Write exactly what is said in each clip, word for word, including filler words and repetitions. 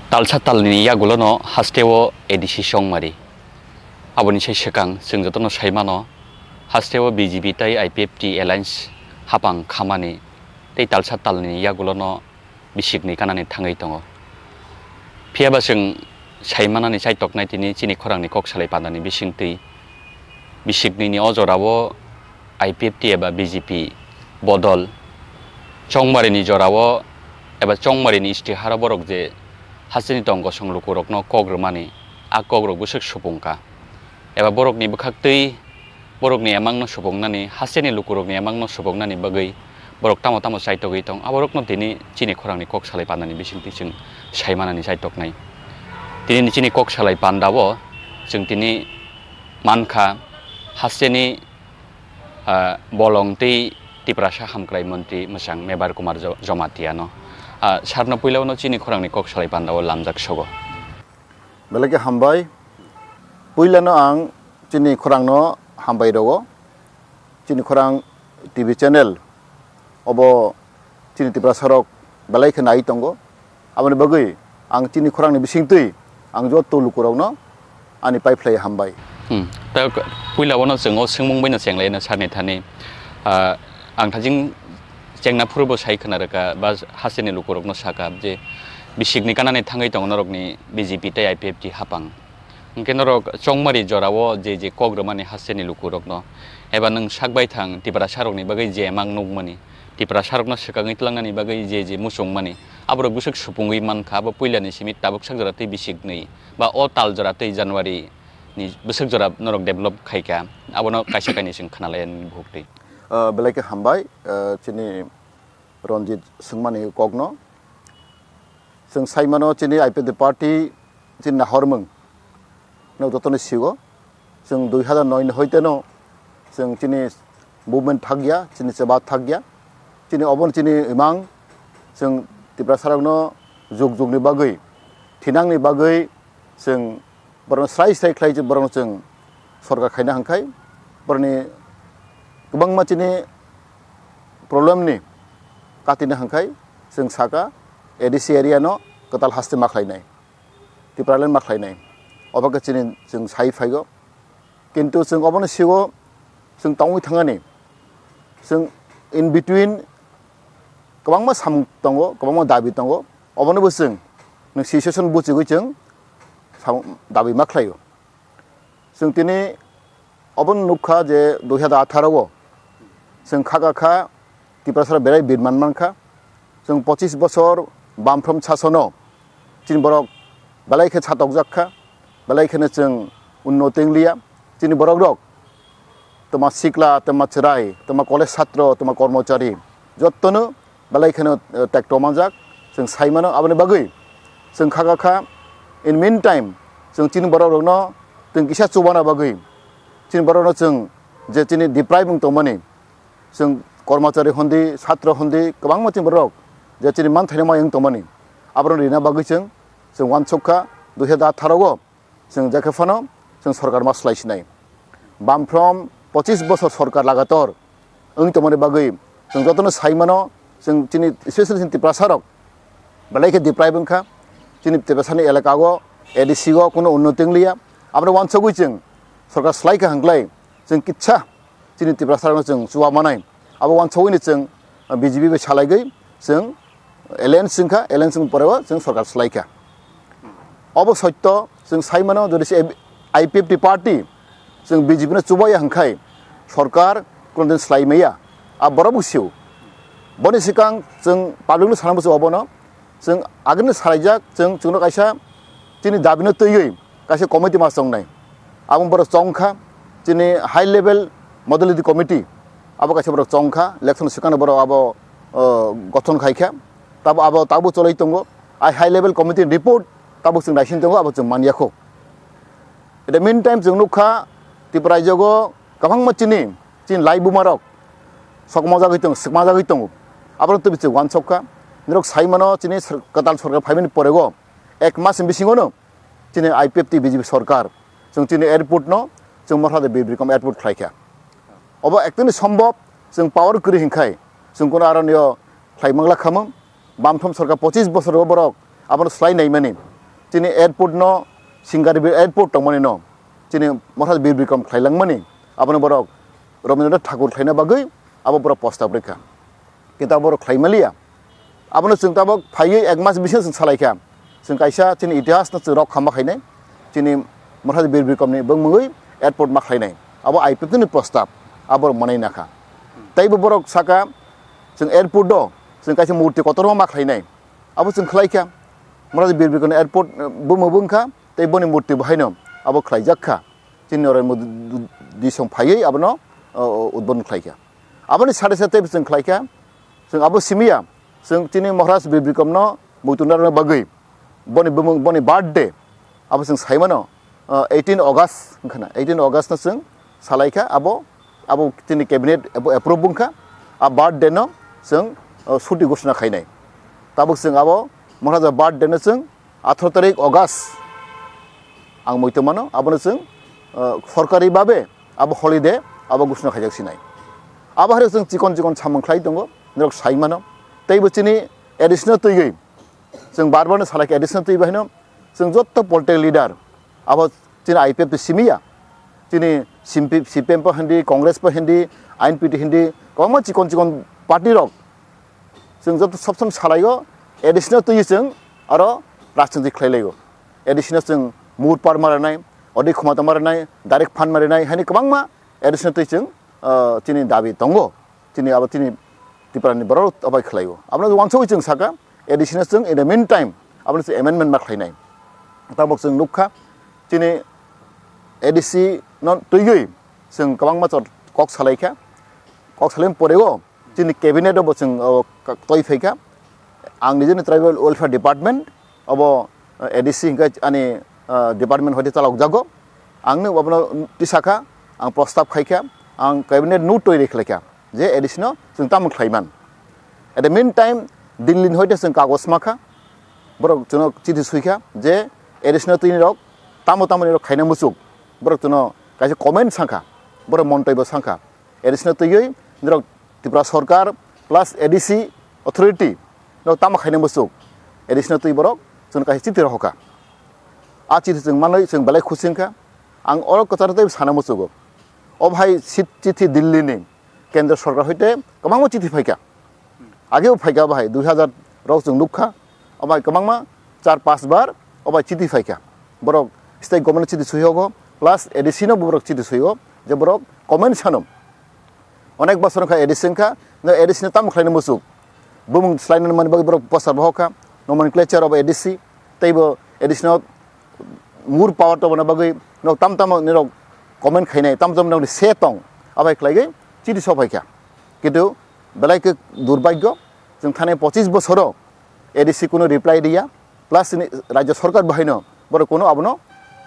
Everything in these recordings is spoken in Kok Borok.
Talsa talni yagulono hasteo A D C Chongmari. Aboni sai swkang chwng jotono sai mano, hasteo B J P tei I P F T alliance hapang khamani tei talsa talni yagulono bisikni kanani thangwi tongo. Phiyaba chwng sai manani chaitoknai tini chini khorangni kok salai pandani bisingtwi. Bisiknini o jorao I P F T eba B J P bodol Chongmarini jorao eba Chongmarini istiharo borok je hasteni tong gosong lukurokno kok rwmani, a kokrok bwswk supung ka. Eba borokni bwkhaktwi borokni emangno supungnani, hasteni lukurokni emangno supungnani bagwi borok tamo tamo chaitogwi tong, aborokno tini chini khorangni kok salai pandani bisingtwi chwng sai manani chaitoknai. Tini chini kok salai pandao chwng tini mankha hasteni, ah, bolong tei Tiprasa hamkrai montri mwchang Mebar Kumar Jo-, Jomatiano. Ah, sarno puilao no chini khorangni kok salai pandao lamjak sogo. Belai khe hambai. Puilano ang chini khorangno hambai rogo. Chini khorang T V channel obo chini Tiprasarok belai khe nai tongo. Aboni bagwi ang chini khorangni bisingtwi ang joto lukurokno ani paiphlai hambai. Hmm. Ta k-, puila bono chwng o swngmung baino chenglaino sarni thani, ah, ang thajing chengna phuru bo sai khna rwkha ba hasteni lukurokno sakha je bisikni kanani thangwi tongo norokni B J P tei I P F T hapang. Hwnkhe norok Chongmari jorao je je kok rwmani hasteni lukurokno, eba nwng sak baithang Tiprasarokni bagwi je emang nukmani, Tiprasarokno swkangwi tlangnani bagwi je je muchungmani, aborok bwswk supungwi mankha, abo puilani simi tabuk sak jora tei bisiknwi ba o tal jora tei January ni bwswk jora norok develop khaikha, abono kaisa kainwi chwng khna lai ani bukhuk twi. Ah, belai khe hambai, ah, chini Ranjit swngmani kokno. Chwng sai mano chini I P F T party chini nahormung no jotoni sigo. Chwng dui hazar noi ni hoiteno chwng chini movement thakya, chini chaba thakya. Chini obono chini imang chwng Tiprasarokno jug jugni bagwi, thinangni bagwi chwng borokno srai srai khlai borokno chwng sorkar khaina hwnkhai borokni kwbangma chini problem ni katina hwnkhai chwng saka A D C area no kwtal haste ma khlainai, Tipraland ma khlainai, obo khe chini chwng sai phaigo. Kintu chwng obono sigo chwng tongwi thangani, chwng in between kwbangma samung tongo, kwbangma dabi tongo, obono bo chwng nwng situation buchigwi chwng samung dabi ma khlaio. Chwng tini obono nukha je dui hazar atharo o chwng kha kha kha Tiprasarok berai birman mankha. Chwng pochis bosor bamphrom sasono chini borok belai khe satokjak kha, belai kheno chwng unnoti wngliya. Chini borokrok twma sikla, twma chwrai, twma college satro, twma kormochari jottono belai kheno, eh, tekto manjak, chwng sai mano. Aboni bagwi chwng kha kha kha, in meantime, chwng chini borokrokno chwng kisa chubana bagwi, chini borokrokno chwng je chini deprive wng tongmani, chwng kormochari hondi, satro hondi, kwbangma chini borok je chini manthaino mai wng tongmani, aborokno rina bagwi chwng, chwng uansuk kha, dui hazar atharo o. Chwng je khe phano chwng sorkar ma slai sinai. Bamphrom pochis bosor sorkar lagator wng tongmani bagwi chwng jotono sai mano, chwng chini, especially chini Tiprasarok belai khe deprive wngkha. Chini Tiprasani elaka o A D C o kuno unnoti wngliya. Aboni uansugwi chwng sorkar slai kha hwnklai chwng kitsa chini Tiprasarokno chwng chuba manai. Abo uansugwini chwng B J P bai salaigwi chwng alliance wngkha, alliance wng poreo chwng sorkar slaikha. Obo sotto, chwng sai mano, jodi se I P F T party chwng B J P no chubaya hwnkhai sorkar kunodin slai maya, a borok bo sio. Boni swkang chwng public no sana muchungo obono, chwng agini salaijak, chwng, chwngno kaisa chini dabino twiwi kaisa committee ma chongnai. Abo borok chongkha, chini high level modality committee, abo kaisa borok chongkha, election swkangno borok abo, o, gothon khaikha. Tabo abo, tabo choloi tongo. Ai high level committee ni report tabo chwng naising tongo, abo chwng manyakho. In the meantime, chwng nukha, Tripura rajyogo kwbangma chini, chini lai bumarok sokmajagwi tongo, swkmajagwi tongo. Abono twi chwng uansukha. Norok sai mano, chini sor-, kwtal sorkar phaimani porego ek mas ni bisingono chini I P F T B J P sorkar chwng chini airport no chwng Mohrade Birbikom airport khlaikha. Obo ektoni sombhob, chwng power kwrwi hinkhai chwng kuno aro nio khlai mangla khamung. Bamthom sorkar pochis bosor o borok abono slai naimani. chini airport no, Singari airport tongmani no, chini Maharaj Bir Bikram khlailangmani, abono borok Rabindranath Thakur khlaina bagwi abo borok prostab rikha. Kintu abo borok khlai maliya. Abono chwng tabok phaiwi ek mas bisingo chwng salaikha. Chwng kaisa chini itihas no chwng rok khama khainai. Chini Maharaj Bir Bikram ni bwng mungwi airport ma khlainai. Abo I P F T ni prostab. Abo manai nakha. Teibo borok saka chwng airport do chwng kaisa murti kotorma ma khlainai. Abo chwng khlaikha. Maharaj Bir Bikram ni airport, eh, bwmo bwngkha. Tei boni murti bo haino abo khlaijak kha. Chini Narendra Modi song phaiwi abono, o, o, udbodon khlaikha. Aboni sade sade teibo chwng khlaikha, chwng abo simiya, chwng chini Maharaj Bir Bikram no muitu narwkna bagwi boni bumung, boni birthday abo chwng saimano, o, eighteen August wngkhana, eighteen August no chwng salaikha, abo, abo chini cabinet abo approve wngkha, a birthday no chwng, o, suti ghosna khainai. Tabuk chwng abo Maharaj birthday no chwng atharo tarik August ang muitu mano, abono chwng, ah, sorkari babe abo holiday abo ghosna khaijak sinai. Abo hai chwng chikon chikon samung khlai tongo, norok sai mano. Teibo chini A D C no twiwi chwng bar bar no salai kha, A D C no twiwi haino chwng jotto political leader abo chini I P F T simiya, chini C P M po hindi, Congress po hindi, I N P T hindi, kwbangma chikon chikon party rok chwng joto sob som salaigo, A D C no twiwi chwng aro rajniti khlai laigo. A D C no chwng mur par ma rwnai, odi khumata ma rwnai, direct fund ma rwnai, haini kwbangma A D C no twi chwng, ah, chini dabi tongo. Chini abo chini Tripura ni borok obai khlaigo. Abono wansugwi chwng saka, A D C no chwng in the meantime abono chwng amendment ma khlainai. Tabok chwng nukha, chini A D C no twiwi chwng kwbangma chot kok salaikha. Kok salaini porego chini cabinet o bo chwng, o, ka-, toi phaikha. Ang nijeni Tribal Welfare Department obo, eh, A D C hingke ani, eh, department hoite chalokjago. Ang no abono tisakha, ang prostab khaikha, ang cabinet no toi rikhlaikha je A D C no chwng tamo khlaiman. At the meantime, Delhi ni hoite chwng kagoj makha, borok chwngno chithi suikha je A D C no tini rok tamo tamo ni rok khaina muchuk, borok chwngno kaisa comment sangkha, borok montoi bo sangkha. A D C no twiwi norok Tripura Sarkar plus A D C authority no tamo khaina muchuk, A D C no twi borok chwng kaisa chithi rohorkha. A chithi chwng manwi chwng belai khusi wngkha. Ang oro kwcharo tei sana muchugo. O bahai sit chithi Delhi ni Kendra Sarkar hoite kwbangma chithi phaikha. Ageo phaikha bahai dui hazar rok chwng nukha. O bahai kwbangma char panch bar o bahai chithi phaikha. Borok state government chithi suihogo plus A D C no borok chithi suiho je borok comment sano. Onek bosor wngkha A D C wngkha, no A D C no tamo khlaina muchuk. Bumung swlaina mani bagwi borok poster bohokha, nomenclature of A D C, teibo A D C no mur power tongna bagwi no tam tamo nirok comment khainai, tam tamo nirok se tong, abai khlaigwi chithi sophaikha. Kintu belai khe durbhagyo, chwng thani pochis bosoro A D C kuno reply riya, plus chini rajya sarkar bahaino borok kuno abono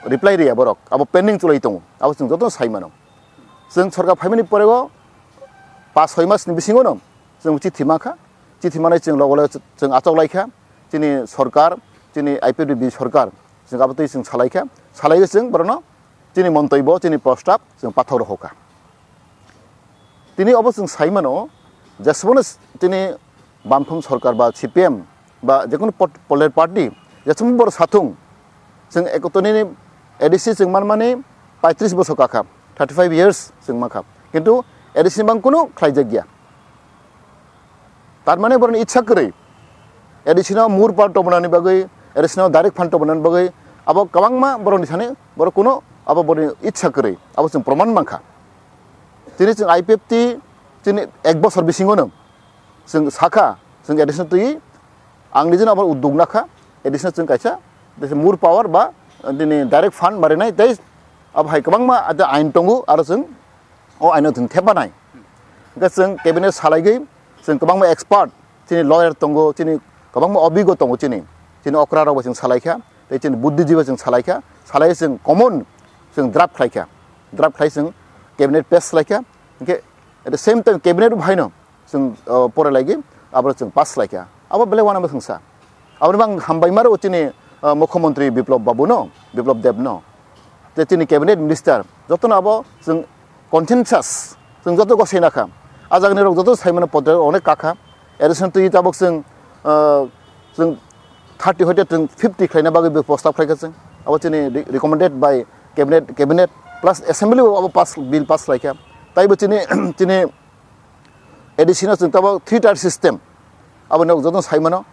reply riya borok, abo pending chulai tongo, abo chwng jotono sai mano. Chwng sarkar phaimani porego pas soi mas ni bisingo no chwng chithi mankha, chithi manai chwng logo logo chwng achok laikha, chini sarkar, chini I P F T B sarkar, chwng abo twi chwng salaikha, salaiwi chwng borokno chini montoi bo, chini prostab chwng pathor rohorkha. Tini obo chwng sai mano, jeswkno tini Bamphang Sarkar ba C P M ba jekunu pot-, political party, jeswkno borok sathung, chwng ekotoni A D C chwng manmani paitris bosor kakha, thirty five years chwng mankha. Kintu A D C ni bang kunu khlaijakya. Tar mane borokni itsa kwrwi, A D C no mur power tobonani bagwi, A D C no direct fund tobonani bagwi, abo kwbangma borokni sani borok kuno abo borokni itsa kwrwi, abo chwng proman mankha. Tini chwng I P F T chini ek bosor bisingono chwng sakha, chwng A D C no twi ang nijeno abo uddog nakha, A D C no chwng kaisa mur power ba tini direct fund marinai tei abo hai kwbangma ain tongo, aro chwng o aino chwng thepanai. Hwnkhe chwng cabinet salaigwi chwng kwbangma expert, chini lawyer tongo, chini kwbangma obiggo tongo chini. Chini okra rokbo chwng salaikha, tei chini buddhijibo chwng salaikha, salai chwng common chwng draft khlaikha. Draft khlai chwng cabinet pass khlaikha. Hwnkhe at the same time cabinet bo haino chwng, uh, pore laigwi abo chwng pass khlaikha. Abo belai uanama thwngsa. Aboni bang hambai maro chini, ah, Mukhyamantri Biplab Babu no, Biplab Deb no. Te chini cabinet minister, jotono abo chwng consensus, chwng joto gosai nakha. A jagani rok joto saimano podre onek kakha. Addition twi tabok chwng, ah, chwng thirty hoite chwng fifty khlaina bagwi bo prostab khlaikha chwng. Abo chini re-, recommended by cabinet, cabinet plus assembly bo abo pass, bill pass khlaikha. Taibo chini, chini A D C no chwng tabo three tier system. Abo nok joto saimano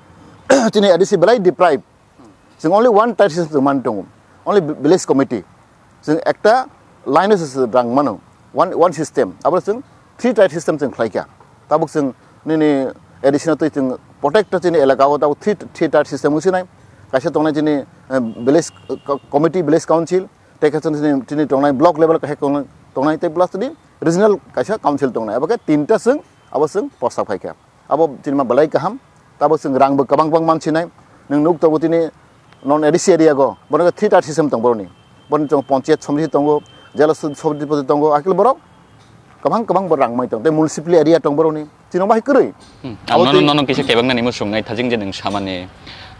chini A D C belai deprive. Chwng only one tier system chwng man tongo. Only vi-, village committee. Chwng ekta line o se rang mano. One, one system. Abo chwng three tier system chwng khlaikha. Tabuk chwng nini A D C no twi chwng protect chini elaka o tabuk three, three tier system wngsinai. Kaisa tongnai chini, eh, village co-, committee, village council, tei khe chwng chini, chini tongnai block level kaisa tongnai, tongnai tei plus chini regional kaisa council tongnai. Abo khe tinta chwng abo chwng prostab khaikha. Abo chini ma belai kaham. Tabuk chwng rang bo kwbang kwbang mansinai. Nwng nuk tongo tini non A D C area go. Bono khe three tier system tong boroni. Bono chwng panchayat somiti tongo, jela so-, sobhapati tongo, akil borok kwbang kwbang bo rang mai tong. Tei municipal area tong boroni. Chini bahai kwrwi. Hmm. Abo Ang nono, twi- nono kisa kebeng nani muchung nai thajing je nwng samani,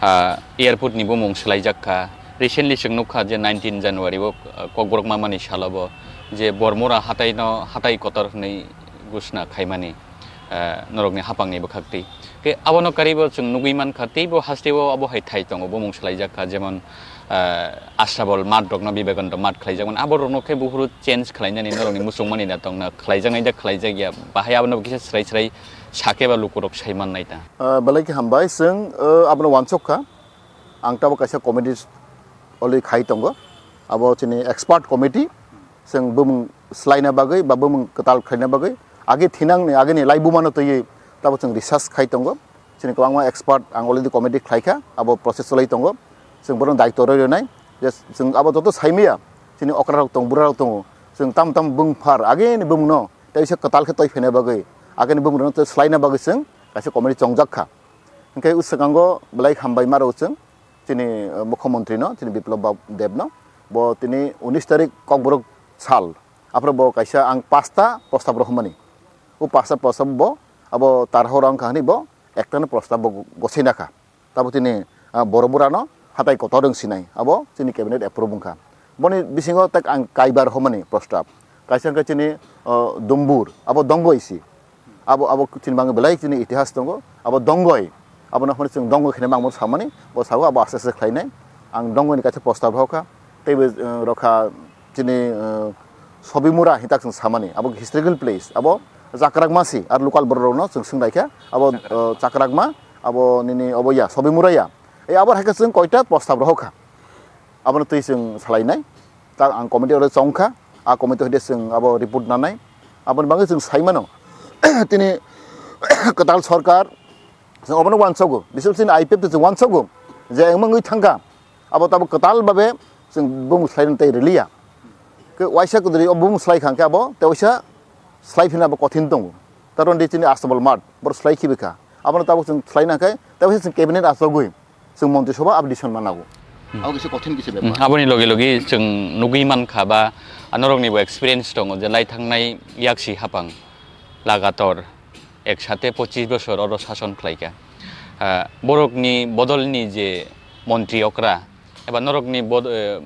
ah, airport ni bumung swlaijak kha. Recently chwng nukha je nineteen January o, ah, Kokborok mamani salo bo je Bormura hatai no hatai kotor hwnwi gusna khaimani, ah, norokni hapangni bwkhak twi. Ke abono karibo chwng nugwi mankha, teibo hasteo abo hai thai tongo, bumung swlaijak kha, jemon, ah, Astabol math rokno Vivekananda math khlaijak mano, abo rokno khe buphuru change khlainani norokni muchungmani da tongna khlaijaknai da khlaijakya, bahai abono kisa swrai swrai sakhe ba lukurok sai mannai ta. Ah, belai khe hambai, chwng, ah, abono wansok kha. Ang tabuk kaisa committee already khai tongo. Abo chini expert committee, chwng bumung swlaina bagwi ba bumung kwtal khlaina bagwi, age thinangni, ageni laibumano twiwi tabuk chwng research khai tongo. Chini kwbangma expert ang already committee khlaikha, abo process cholai tongo. Chwng bono daitw rwi rwnai je chwng abo joto saimaya, chini okra rok tongo, bura rok tongo, chwng tam tam bumung phar ageni bumungno tei se kwtal khe twi phaina bagwi, ageni bumung rokno tei swlaina bagwi chwng kaisa committee chongjak kha. Hwnkhe o swkango belai hambai ma rw chwng chini, eh, mukhyamantri no, chini Biplab Bab-, Deb no, bo tini unis tarik Kokborok sal, aphuru bo kaisa ang pasta prostab rohormani. O pasta prostab bo abo tarhor wngkha hwnwi bo ekta no prostab bo gosai nakha. Tabo tini, ah, Bormura no hatai kotor wng sinai, abo chini cabinet approve wngkha. Boni bisingo tak ang kaibar homani prostab. Kaisa wngkha chini, ah, Dumbur, abo Dongoi si. Abo, abo chini bagwi belai chini itihas tongo. Abo Dongoi, abo no hwnwi chwng Dongoi kheno mangmano samani, bo sabo abo aste aste khlainai. Ang Dongoi ni kaisa prostab rokha. Teibo, eh, rokha chini, eh, Sobimura hintak chwng samani. Abo historical place, abo chakrakma si, ar local borok rokno chwng swngnaikha. Abo, eh, chakrakma, abo nini obo ya, Sobimura ya. E abo hai khe chwng koita prostab rohorkha. Abono twi chwng salainai. Ta ang committee oro chongkha, a committee hoide chwng abo report nanai. Aboni bagwi chwng saimano, tini kwtal sorkar, chwng obono uansogo, bising chini I P F T chwng uansogo, je wngmangwi thangkha, abo tabuk kwtal babe chwng bumung swlaina tei rwliya. Khe waisa kwdwrwi o bumung swlai kha hwnkhe abo tei waisa swlai phina abo kothin tongo. Karon di chini Astabol math, borok swlai khibi kha. Abono tabuk chwng swlaina khe tei waisa chwng cabinet achogwi. Chwng Montri Sabha abo decision ma nago. Hmm. Abo kisa kothin kisa Hmm, bepar. Aboni loge loge chwng nugwi mankha ba, ah, noroknibo experience tongo je lai thangnai yaksi hapang lagator ek sate pochis bosor oro sason khlaikha. Ah, borokni bodolni je montri okra eba norokni bod-, eh,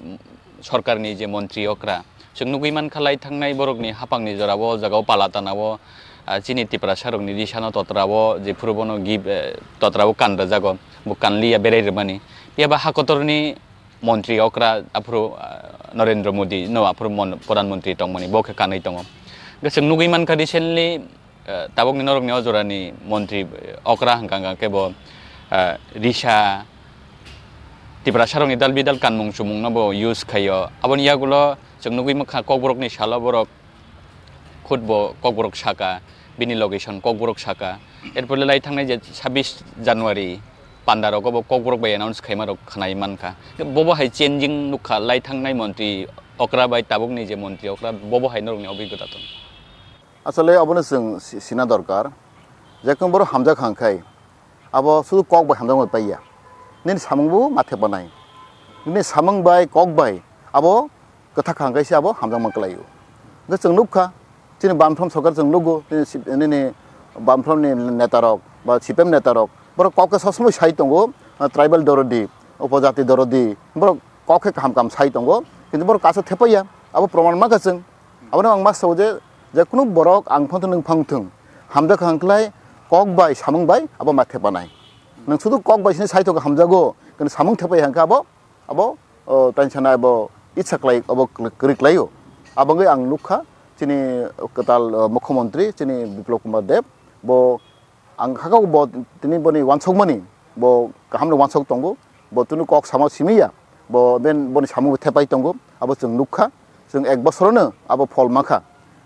sorkarni je montri okra, chwng nugwi mankha lai thangnai borokni hapangni jorao o jagao pala tanao, ah, chini Tiprasarokni risano totrao jephuru bono give, eh, totrao kan rwjago, bo kanliya berai rwmani. Phiya ba ha kotorni montri okra aphuru, ah, Narendra Modi no aphuru mon-, pradhan montri tongmani, bo khe kanwi tongo. Hwnkhe chwng nugwi mankha recently, eh, tabukni norokni o jorani montri, eh, okra hwnkha hwnkha khe bo, eh, risa Tiprasarokni dal bidal kanmung chumungno bo use khaio. Aboni yagulo chwng nugwi mankha Kokborokni salo borok khud bo Kokborok saka, bini location Kokborok saka. Erpore lai thangnai je sabbish January pandarogo bo Kokborok bai announce khaima rok khwnai mankha. Bobo hai changing nukha lai thangnai montri okra bai tabukni je montri okra bobo hai norokni obigota tong. Asole obono chwng si-, sina dorkar. Jekung borok hamjak hang khai, abo sudu kok bai hamjak bai paiya. Nini samung bo mathe banai. Nini samung bai kok bai abo kwthak hang khai se abo hamjak man kwlaio. Hwnkhe chwng nukha, chini bamphrom sorkar chwng nugo, chini si-, nini bamphrom ni neta rok ba C P M neta rok, borok kok khe sob somoi sai tongo, ah, tribal dorodi, upojati dorodi, borok kok khe kaham kaham sai tongo, kintu borok kaisa thepaiya, abo proman mankha chwng. Abono ang ma sao je, je kunu borok ang phang thung, nwng phang thung, hamjak hang khlai kok bai samung bai abo ma thepanai. Nwng sudu kok bai sini sai thok hamjago, Kini samung thepai hangkha abo, abo, o, tansana abo itsa klai, abo kwrwi klaio. Abangwi ang nukha chini kwtal, o, mukhyamantri chini Biplab Kumar Deb, bo ang hakao bo tini boni wansokmani, bo kahamno wansok tongo, bo tini kok samo simiya, bo ben boni samung thepai tongo, abo chwng nukha, chwng ek bosorono abo phol mankha.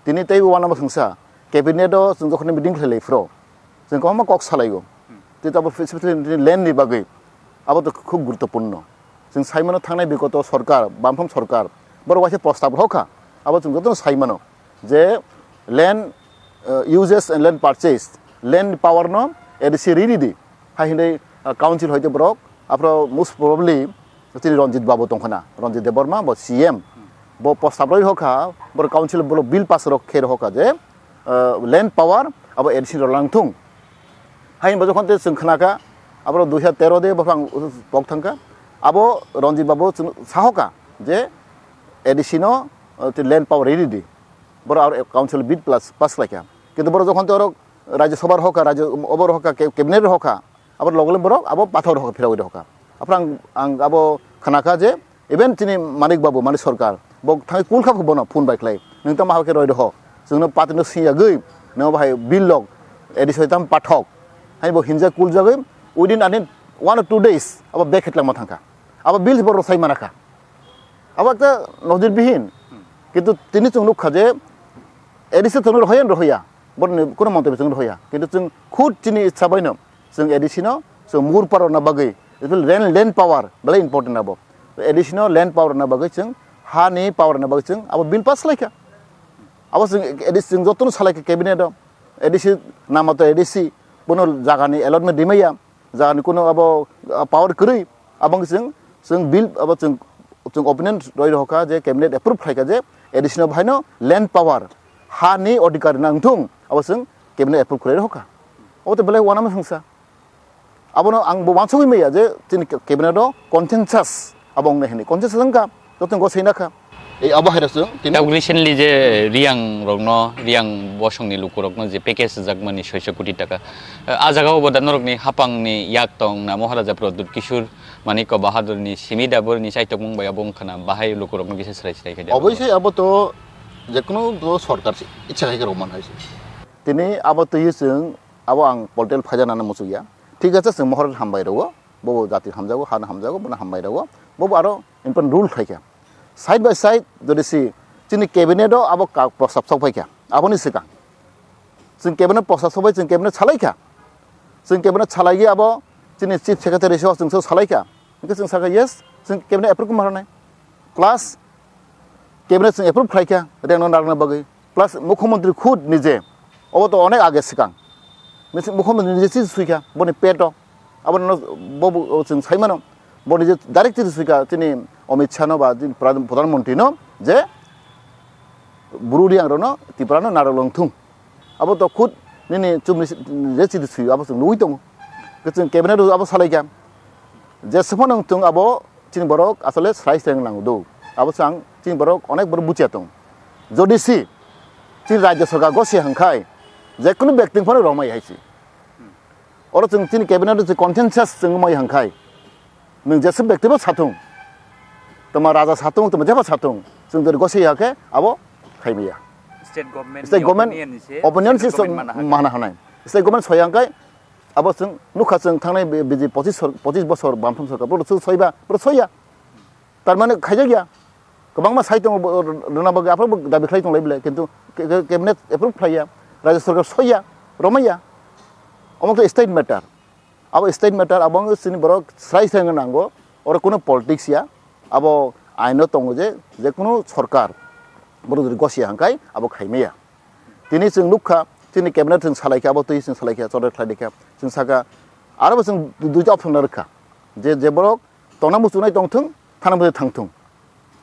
Tini teibo uanama swngsa, cabinet o chwng jokhon meeting khlai lai phro, chwng kwbangma kok salaio. Tei abo specifically land ni bagwi, abo to khub guruttopurno. Chwng sai mano thangnai bigoto sorkar, bamphang sorkar, borok waisa prostab rw kha, abo chwng jotono sai mano je land, uh, uses and land purchase, land power no A D C ri ridi. Hai hwnwi, uh, council hoite borok, aphro most probably chini Ranjit Babu tongkhana, Ranjit Debbarma bo C M, bo prostab rw kha, borok council borok bill pass rok khe rw kha je, uh, land power abo A D C rw lang thung. Hai hwnba jokhon tei chwng khnakha, aboro dui hajar tero de bophang pok thangkha. Abo Ranjit Babu chwng sahoka je A D C no, uh, tei land power riri di. Boro aro council bill plus pass khlaikha. Kintu boro jokhon tei oro Rajya Sabha rohokha, Rajya, obo rohokha, ca-, cabinet rohokha, abo logle borok abo pathor rohokha, phirawi rohokha. Aphro ang, ang abo khnakha je, even chini Manik Babu, Manik Sarkar, bo thangwi kulkha phu bono phone bai khlai. Nwng tamo habo khe roi rw ho. Chwngno patino siyagwi, nwng bahai bill lok, A D C tam pathok. Hai bo hinjak kuljagwi, within, I think, one or two days, abo back khe tlangma thangkha. Abo bill bo rwsai manakha. Abo ekta nojir bihin. Kintu tini chwng nukha je, A D C thwngno rohoya, rohoya. Borni kuno montri chwng rohoya. Kintu chwng khud chini itsa baino, chwng A D C no, chwng mur power rwna bagwi, it will land, land power, belai important abo. A D C no land power rwna bagwi chwng, ha ni power rwna bagwi chwng, abo bill pass khlaikha. Abo chwng A D C chwng jotono salaikha cabinet o, A D C namato A D C, bono jaga ni allotment rimaya, jaga ni kuno abo, ah, power kwrwi, abo chwng, chwng bill abo chwng, chwng opinion roi rohokha je cabinet approve khlaikha je A D C no bahaino land power, ha ni odhikar nang thung, abo chwng cabinet approve khlai rohokha. Abo to belai uanama swngsa. Abono ang bo uansugwi maya je chini cabinet o consensus abo wngnai hwnwi. Consensus wngkha, joto gosai nakha. Ei abo hai rok chwng tini Tabuk recently je Riyang rokno, Riyang bosongni lukurokno je package swijak mani soiso koti taka, eh, a jaga o bo da norokni hapangni yak tong na Maharaja Pradyut Kishore Manikya Bahadurni simi da borni chaitokmung bai abo wngkha na bahai lukurokno kisa swrai swrai khe de abo. Obviously abo to jekunu to sorkar se ichha khai khe rwman hai se. Tini abo twi chwng abo ang political phaijana no muchukya. Thik ache, chwng Maharaja hambai rwo, bobo jati hamjago, hano hamjago, bono hambai rwo, bobo aro important role khlaikha. Side by side, jodi si chini cabinet o abo ka-, prostab sok phaikha, aboni swkang. Chwng cabinet prostab sok bai, chwng cabinet salaikha. Chwng cabinet salaigwi abo chini chief secretary se chwng se salaikha. Hwnkhe chwng sakha, yes, chwng cabinet approve ma rwnai. Plus cabinet chwng approve khlaikha, rengno narwkna bagwi. Plus mukhyamantri khud nije, obo to onek age swkang. Misi-, mukhyamantri nije chisi suikha, boni peto. Abono bo, bo, chwng saimano, bo nije direct chisi suikha, chini Amit Shah no ba chini Pradhan, Pradhan Mantri no, je Bru Riyang rokno Tripura no narwk long thung. Abo to khud nini chumni si-, nije chisi suio, abo chwng nugwi tongo. Khe chwng cabinet o abo salaikha. Jeswk phano wng thung abo chini borok asole srai srai wng nango do. Abo chwng chini borok onek borok buchiya tong. Jodi si chini rajya sorkar gosi hangkhai, jekunu bekti phano romai hai si. Oro chwng chini cabinet o chwng consensus chwng mai hangkhai. Nwng jeswk bekti bo sathung. Toma raja sathung, toma jeba sathung. Chwng jodi gosi hakhe abo khaimaya. State government State ni government opinion se, opinion central se government mana hangkhai. Mana hanai. State government soi hangkhai, abo chwng nukha, chwng thangnai bi-, biji pochis sor-, pochis bosor bamtham sorkar, boro chwng soiba, boro soiya. Tar mane khaijak ya. Kwbangma sai tongo bo, rwna bagwi aphuru bo dabi khlai tonglai belai, kintu ke-, ke-, cabinet approve khlaiya, rajya sorkar soiya, romaiya. Omo khe state matter. Abo state matter, abo wngkha chini borok srai srai wngna nango, oro kunu politics ya, abo aino tongo je, je kunu sorkar, borok jodi gosi hangkhai, abo khaimaya. Tini chwng nukha, chini cabinet chwng salaikha, abo twi chwng salaikha, chotre khlai dikha, chwng sakha, aro bo chwng du-, duita option no rwkha, je, je borok tongna muchunai tongthung, thana muchunai thangthung,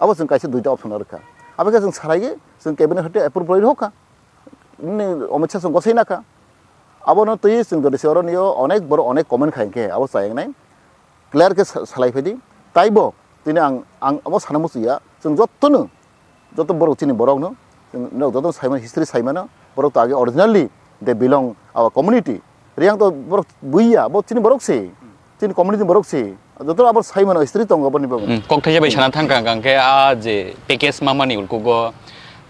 abo chwng kaisa duita option no rwkha. Abo khe chwng salaigwi, chwng cabinet hoite approve rwi rwkha, nini Amit Shah chwng gosai nakha, abono twi chwng jodi se oro nio onek borok onek comment khai khe, abo chayang nai. Clear khe sa-, salai phai di. Taibo tini ang, ang amo sana muchung ya, chwng jotono, joto borok chini borokno, chwng nok jotono saimano, history saimano, borok to age originally they belong our community. Riyang to borok buiya, bo chini borok se, chini community ni borok se. Joto abo sai mano, history tongo aboni bagwi. Hmm, kok thaisa bai sana thangkha hwnkha khe a je package mamani ulkugo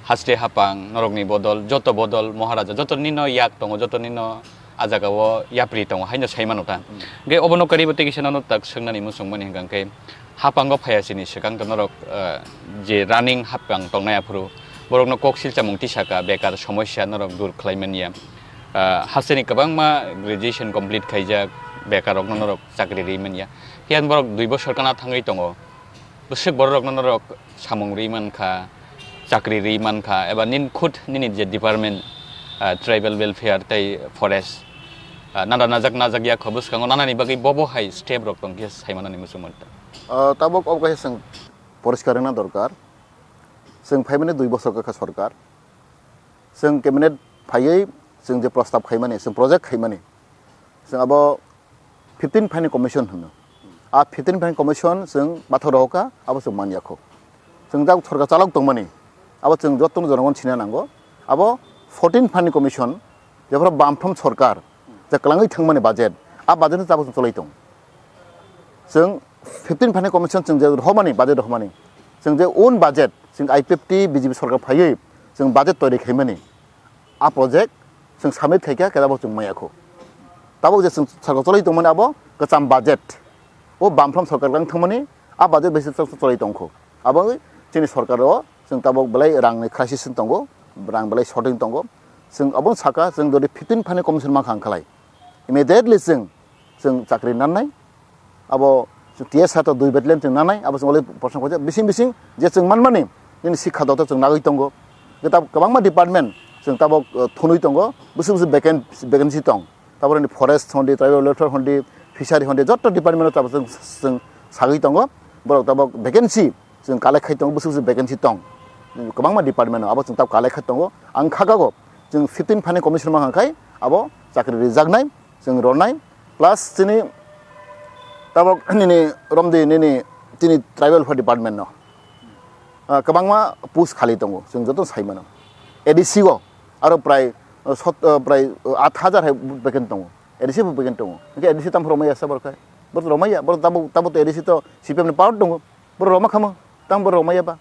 haste hapang norokni bodol, joto bodol Maharaja, joto nino yak tongo, joto nino a jagao yapri tongo, haino sai mano ta. Hmm. Hwnkhe obono karibo tei kisa nono tak swngnani muchungmani hwnkha khe hapango phaiya chini swkang to norok, eh, je running hapang tongnai aphuru borokno kok silchamung tisaka bekar somosya norok dur khlai manya. Ah, hasteni kwbangma graduation complete khaijak, bekarrokno norok chakri ri manya. Phiya borok dui bosor kana thangwi tongo. Bwswk bororokno norok samung ri mankha, chakri ri mankha, eba nin khud nini je department, ah, tribal welfare tei forest, ah, nana najak najak ya kho bwskango nanani bagwi bobo hai step rok tongkhe sai manani muchungmani ta. Ah, tabuk obo kaisa chwng poriskar wngna dorkar. Chwng phaimani dui bosor kha sorkar. Chwng cabinet phaiwi chwng je prostab khaimani, chwng project khaimani, chwng abo fifteen phaini commission hwno. A fifteen phaini commission chwng bathok rohorkha, abo chwng manyakho. Chwng jak sorkar chalok tongmani, abo chwng jotono jonogon sina nango. Abo fourteen phaini commission, jephru bamfrom sorkar je kwlangwi thangmani budget, a budget no tabuk chwng cholai tong. Chwng fifteen phaini commission chwng je rohormani, budget rohormani, chwng je own budget, chwng I P F T B J P sorkar phaiwi chwng budget toiri khaimani, a project chwng submit khaikha, khe abo chwng mayakho. Tabuk je chwng sorkar cholai tongmani abo kwcham budget, o bamfrom sorkar kwlangwi thangmani, a budget bai se chwng cholai tongkho. Abo wngwi chini sorkar o chwng tabuk belai rangni crisis wng tongo, rang belai shorting tongo. Chwng abono saka, chwng jodi fifteen phaini commission mankha hwnkhalai, immediately chwng, chwng chakri nannai. Abo chwng T S R to dui battalion chwng nannai, abo chwng already portion khaijak. Bising bising je chwng manmani, nini sikha doptor chwng nagwi tongo. Hwnkhe tabuk kwbangma department chwng tabuk, uh, thunwi tongo, bwswk bwswk vacant-, vacancy tong. Tabuk nini forest hondi, tribal welfare hondi, fishery hondi, joto department o tabuk chwng, chwng sagwi tongo. Borok tabuk vacancy chwng collect khai tongo, bwswk bwswk vacancy tong. Kwbangma department o abo chwng tabuk collect khai tongo. Ang khakago chwng fifteen phaini commission mankha khai abo chakri rijaknai. Chwng rwnai, plus chini tabuk nini romdi nini chini tribal welfare department no, ah, kwbangma post khali tongo, chwng joto sai mano. A D C o aro prai, ah, sot-, ah, prai, ah, aat hajar hai vacant tongo, A D C bo vacant tongo. Hwnkhe A D C tamo romaya sa borok hai? Borok romaya, borok tabuk, tabuk to A D C to C P M ni power tongo, borok roma khamo, tamo borok romaya ba?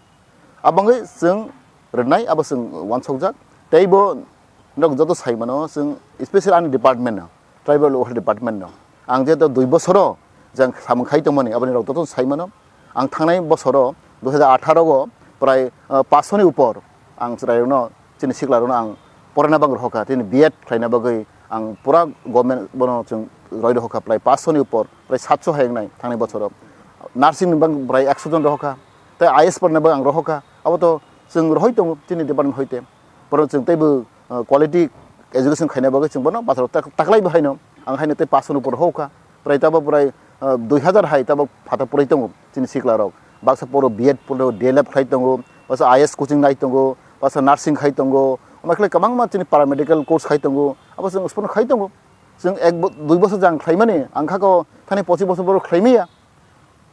Abo wngwi chwng rwnai, abo chwng uansukjak. Tei bo norok joto sai mano, chwng special ani department no, tribal welfare department no. Ang jeto dui bosoro je ang samung khai tongmani, aboni rok joto sai mano. Ang thangnai bosoro dui hajar atharo o prai, ah, paanch sho ni upor ang chwrairokno, chini siklarokno ang porana bagwi rohorkha, chini B Ed khlaina bagwi ang pura government bono chwng roi rohorkha, prai paanch sho ni upor, prai saat sho hai wngnai thangnai bosoro. Nursing ni bang prai ekso jon rohorkha. Tei I A S porna bagwi ang rohorkha, abo to chwng rohoi tongo chini department hoite. Borok chwng teibo, uh, quality education khaina bagwi chwng bono bazaro tak-, taklai bo haino. Ang haino tei paanch sho ni upor rohorkha. Prai tabuk prai, uh, dui hajar hai tabuk phatha pori tongo chini siklarok. Baksa poro B Ed poro D L Ed khlai tongo, baksa I A S coaching nai tongo, baksa nursing khai tongo. Omo khlai kwbangma chini paramedical course khai tongo. Abo chwng spono khai tongo. Chwng ek bo-, dui bosor jang khlaimani, ang khako thani pochis bosor borok khlaimaya.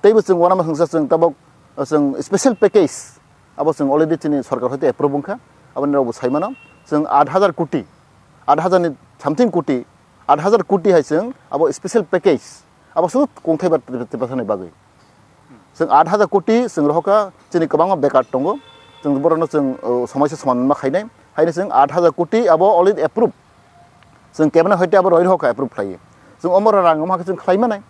Teibo chwng uanama hwnkhe chwng tabuk, chwng special package, abo chwng already chini sorkar hoite approve wngkha, aboni rokbo sai mano, chwng aat hajar koti, aat hajar ni something koti, aat hajar koti hai chwng abo special package, abo sudu kongthai ba Tiprasani bagwi. Chwng aat hajar koti chwng rohorkha, chini kwbangma bekar tongo, chwng borokno chwng, o, somoisa soman ma khainai, haino chwng aat hajar koti abo already approve. Chwng cabinet hoite abo roi rohorkha approve khlaiwi. Chwng omo rang omo hakhe chwng khlai manai.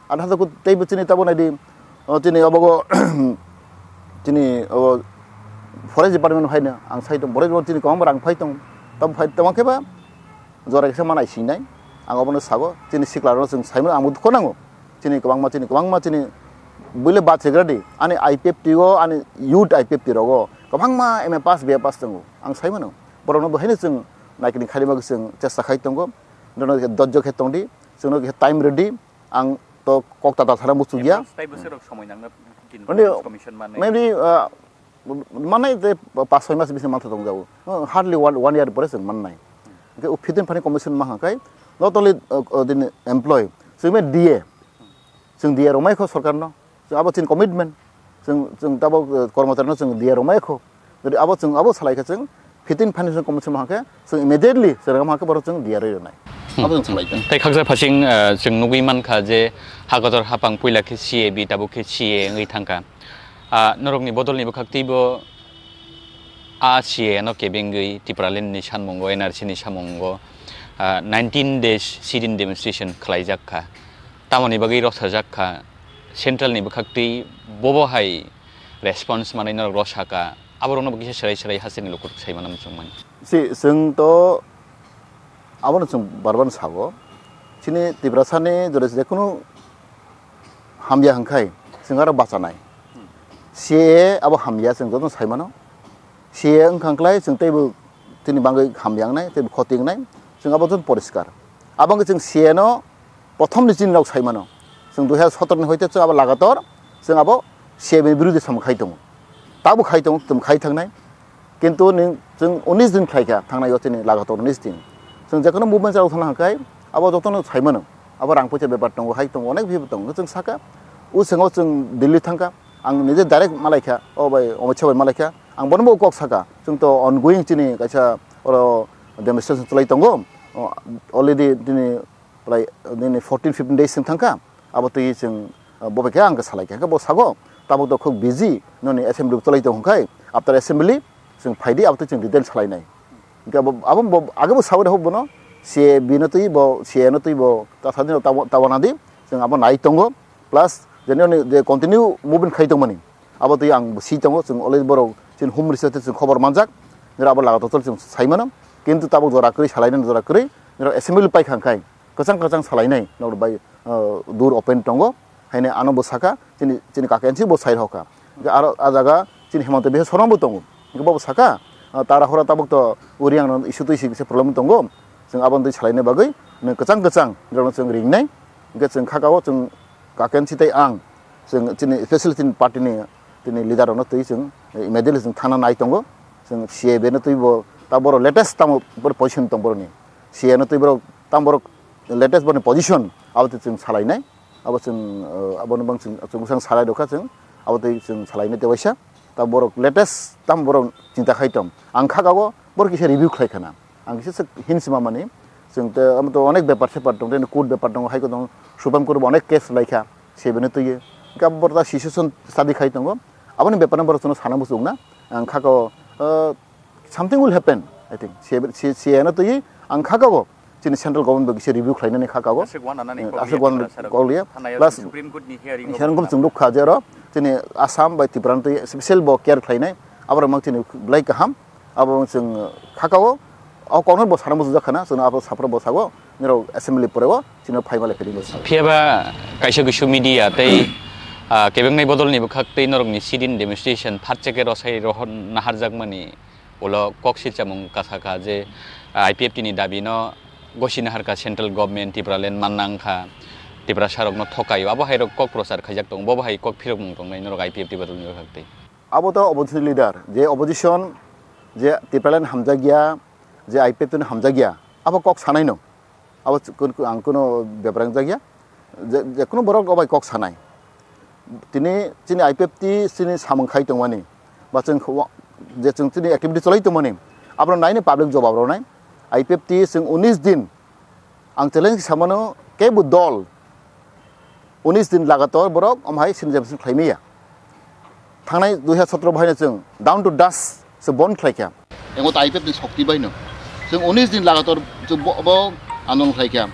Aat hajar koti teibo chini tabuk naidi, o, chini obogo, chini obo forest department haino ang sai tong, forest department chini kwbangma rang phai tong. Tamo phai tongma khe ba jora kisa manai sinai. Ang obono sago, chini siklarokno chwng sai mano, ang bo dukho nango. Chini kwbangma, chini kwbangma, chini buile bachigradi, ani I P F T o, ani youth I P F T rogo kwbangma M A pass, B A pass tongo. Ang sai mano. Borokno bo haino chwng naikini khaina bagwi chwng chesta khai tongo. Nono khe dojjo khe tongdi, chwngno khe time rwdi, ang to kok tata sana muchukya. Advance tai bwswk rok somoi nangna kin Oni commission manwi. Maybe, uh, manai je paanch soi mas bising mantha tongjago. Uh, hardly one, one year pore chwng mannai. Hwnkhe o fifteen phaini commission mankha khai, not only, uh, uh, the employee, chwng D A, chwng D A romai kho sorkarno. Chwng abo chini commitment. Chwng, chwng tabuk, uh, kormochari no chwng D A romai kho. Jodi abo chwng abo salai khe chwng fifteen financial commission ma hwnkhe chwng immediately chwng ma hwnkhe borok chwng D A rwi rwnai. Hmm. Abo chwng salai kha. Tei khaksa phasing, ah, chwng nugwi mankha je hakotor hapang puila khe C A B tabuk khe C A wngwi thangkha. Ah, norokni bodolni bwkhak teibo a C A no kebengwi Tipraland ni sanmungo, N R C ni samungo, ah, nineteen days sit-in demonstration khwlaijak kha. Tamoni bagwi roksajak kha, central ni bwkhak tei bobo hai response manwi norok rosaka, aborokno bo kisa serai serai hasteni lukurok sai mano muchungmani. Si, chwng to abono chwng bar bar sago. Chini Tiprasani jora jekhunu hamya hwnkhai chwng aro bachanai. C A A abo hamya chwng jotono sai mano. C A A wngkha hwnkhlai chwng teibo chini bagwi hamya wngnai, teibo khoti wngnai. Chwng abo jotono poriskar. Abo wngkha chwng C A A no prothom ni chini rok sai mano. Chwng dui hazar sotoro ni hoite chwng abo lagator chwng abo C A A ni biruddhe samung khai tongo. Tabuk khai tongo, chwng khai thangnai. Kintu ning chwng unis din khlai kha, thangnai o chini lagator unis din. Chwng jekheno movement chalo thangna hwnkhe, abo jotono sai mano. Abo rang poisa bepar tongo, hai tongo, onek bepar tongo. Chwng saka, o chwng o chwng Delhi thangkha, ang nije direct malai kha, o bai, Amit Shah bai malai kha. Ang bono bo kok saka, chwng to ongoing chini kaisa oro demonstration chalai tongo. O, already chini prai nini fourteen fifteen days chwng thangkha, abo twi chwng, uh, bo bai khe ang khe salai kha, hwnkhe bo sago, tabuk to khuk busy, noni assembly cholai tong hwnkhe, after assembly chwng phaidi, abo twi chwng detail salainai. Hwnkhe abo, abo bo, age bo sawi rw bono, C A B no twi bo, C A no twi bo, ta sadi no ta, ta wana di, chwng abo nai tongo, plus je noni je continue movement khai tongmani, abo twi ang si tongo, chwng already borok chini home minister twi chwng khobor manjak, nira abo lagator chwng sai mano, kintu tabuk jora kwrwi salainani jora kwrwi, nira assembly paikha hwnkhe, kwchang kwchang salainai, norok bai, uh, door open tongo, haino ano bo saka, chini, chini kakensi bo sai rokha. Hwnkhe aro a jaga chini Himanta Biswa Sarma bo tongo. Hwnkhe bo saka, uh, tara hora tabuk to uri ang issue twi si kisa problem tongo. Chwng abo twi salaina bagwi, nwng kwchang kwchang, norokno chwng ringnai. Hwnkhe chwng khakao chwng kakensi tei ang, chwng chini special chini party ni, chini leader rokno twi chwng immediately chwng thangna nai tongo. Chwng C A B no twi bo ta borok latest tamo position tong borokni. C A no twi borok tamo borok latest borokni position abo twi chwng salainai. Abo chwng, uh, abono bang chwng, chwng bwsang salai rwkha chwng, abo twi chwng salainai tei waisa. Ta borok latest tamo borok chinta khai tong. Ang khakao borok kisa review khlai khana. Ang kisa swk hin sima mani. Chwng te amo to onek bepar separ tong, tei court bepar tongo, hai khe tong Supreme Court bo onek case lai kha, sebeno twiwi. Hwnkhe abo borok ta situation study khai tongo. Aboni bepar no borok chwngno sana muchung na. Ang khakao, uh, something will happen, I think. C A, C, C A no twiwi ang khakao chini central government bo kisa review khlainani khakao. Aswk wana nani Eh, kok aswk liya wana Tripura sarok. Kok liya. Thana yao Plus, Supreme Court ni hearing o hearing bo chwng nukha je oro chini Assam bai Tripura no twi special bo care khlainai. Aborok mang chini belai kaham. Abo chwng khakao, o kokno bo sana muchungjak khana, chwngno abo saphuru bo sago, nirok assembly poreo, chino phai male philip bo sago. Phiya ba kaisa kisu media tei, ah, kebengnai bodolni bwkhak tei norokni sit-in demonstration phatcheke rosai rohor naharjakmani ulo kok silchamung kasakha je, ah, I P F T ni dabino gosi naharkha central government Tipraland manna wngkha, Tiprasarokno thokaio, abo hairok kok prochar khaijak tongo, bo bo hai kok phirokmung tongnai norok I P F T bodolni bwkhak tei. Abo to opposition leader, je opposition, je Tipraland hamjakya, je I P F T no hamjakya, abo kok sanaino. Abo kun-, kun-, ang kuno bepar wngjakya. Je, je kuno borok obai kok sanai. Tini chini I P F T chini samung khai tongmani, ba chwng kho-, je chwng chini activity cholai tongmani, abono naini public jobab rwnai. I P F T chwng unis din Ang challenge khe samano, kebo dol unis din lagator borok omo hai sini jemsing khlai maya. Thangnai dui hazar sotoro bahaino chwng down to dust se bon khlai kha. Engo ta I P F ni shokti baino. Chwng unis din lagator chwng bo, bo andolon khlai kha.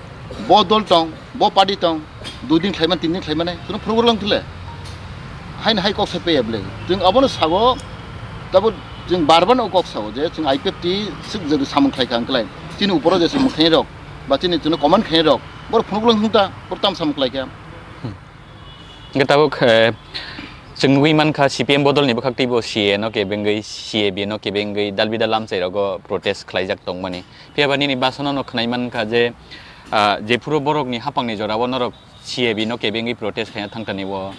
Bo dol tong, bo party tong, dui din khlai man, tin din khlai mane, chwng phuru lang thule. Haino hai kok sai paya bwle. Chwng abono sago, tabo chwng bar bar no kok sago je chwng I P F T swk jodi samung khlai kha ang klai. Chini uporo je samung khlai rok, ba chini chwngno comment khainai rok, borok phunuk lang thung ta, borok tamo samung khlai kha. Hwnkhe tabuk, eh, chwng nugwi mankha C P M bodolni bwkhak teibo C A no kebengwi, C A B no kebengwi dalbidal lamchai rogo protest khlaijak tongmani. Phiya ba nini basano no khwnai mankha je, ah, jephuru borokni haphangni jorao norok C A B no kebengwi protest khaina thangtani o,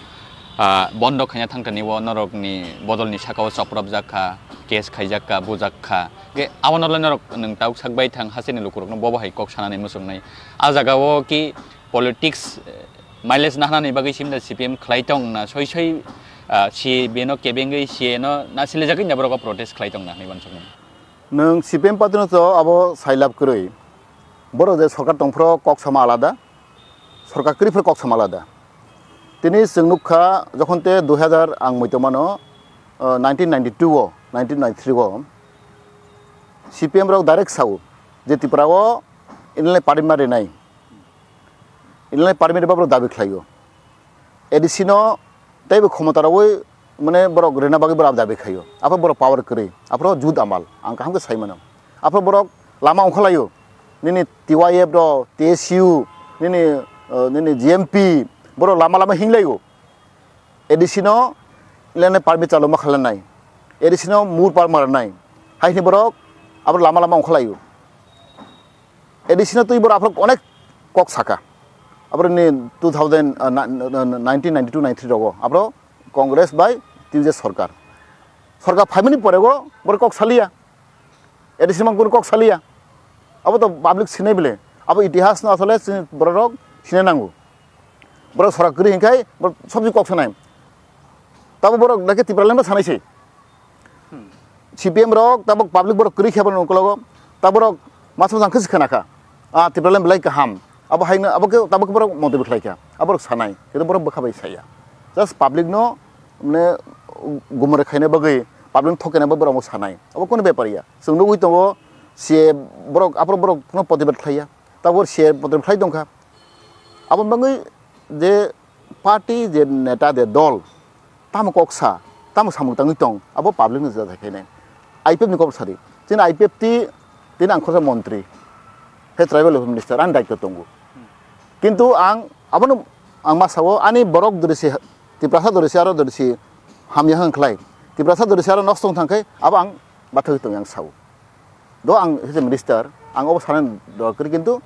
ah, bondo khaina thangtani o norokni bodolni sakao chopropjak kha, case khaijak kha, bujak kha. Hwnkhe abono le norok nwng tauk sak bai thang hasteni lukurokno bobo hai kok sanani muchungnai. A jagao ki politics, eh, mileage nahnani bagwi simda C P M khlai tong na soi soi, ah, C A B no kebengwi C A no na silijagwi na borok protest khlai tong na hinwi uansukmani. Nwng C P M party no to abo sailab kwrwi. Borok je sorkar tongphuru kok sama alada, sorkar kwrwi phuru kok sama alada. Tini chwng nukha jokhon te dui hazar ang muitomano, uh, nineteen ninety-two o, nineteen ninety-three o C P M rok direct sao je Tripura o inland permit ma rinai, inland permit ba borok dabi khlaio. A D C no teibo khomota rogwi mane borok rina bagwi borok dabi khaio. Aphuru borok power kwrwi, aphuru jut amal ang kaham khe sai mano. Aphuru borok lama ongkhorlaio, nini T Y F rok, T S U, nini, uh, nini G M P, borok lama lama hinglaio. A D C no lene permit chalo ma khalanai, A D C no mur par maranai, hai hini borok aphuru lama lama ongkhorlaio. A D C no twi borok aphuru onek kok saka. Aphuru ni two thousand, uh, nineteen ninety-two ninety-three rogo aphuru Congress bai T U J sorkar. Sorkar phaimani pore go borok kok saliya. A D C mang kunu kok saliya. Abo to public sinai bile. Abo itihas no asole chini borok rok sinai nango. Borok sorkar kwrwi hinkhai borok sobji kok sanai. Tabo borok dakhe Tipraland bo sanai se. C P M rok tabok public borok kwrwi khe borok nokologo, taborok masa masa khe khna kha, ah, Tipraland belai kaham, abo haino abo khe tabok borok montri bwkhlai kha, aborok sanai, khe borok bwkha bai saya, just public no mane gumare khaina bagwi, public no thokena bagwi borok sanai, abo kono bepar ya, chwng nugwi tongo, C A borok aphuru borok kono protibad khlaiya, tabok C A protibad khlai tongkha, abo bagwi je party je neta je dol, tamo kok sa, tamo samung tangwi tong, abo public no jajak khainai. I P F ni kok sadi. Chini I P F ti, tini ang khorsa montri, he tribal welfare minister, ani daityo tongo. Kintu ang, abono ang ma sao, ani borok dorisi, Tiprasa dorisi, aro dorisi hamya hwn khlai. Tiprasa dorisi aro nosto wng thang khe, abo ang bathagwi tongwi ang sao. Do ang hise minister, ang obo sana dorkar, kintu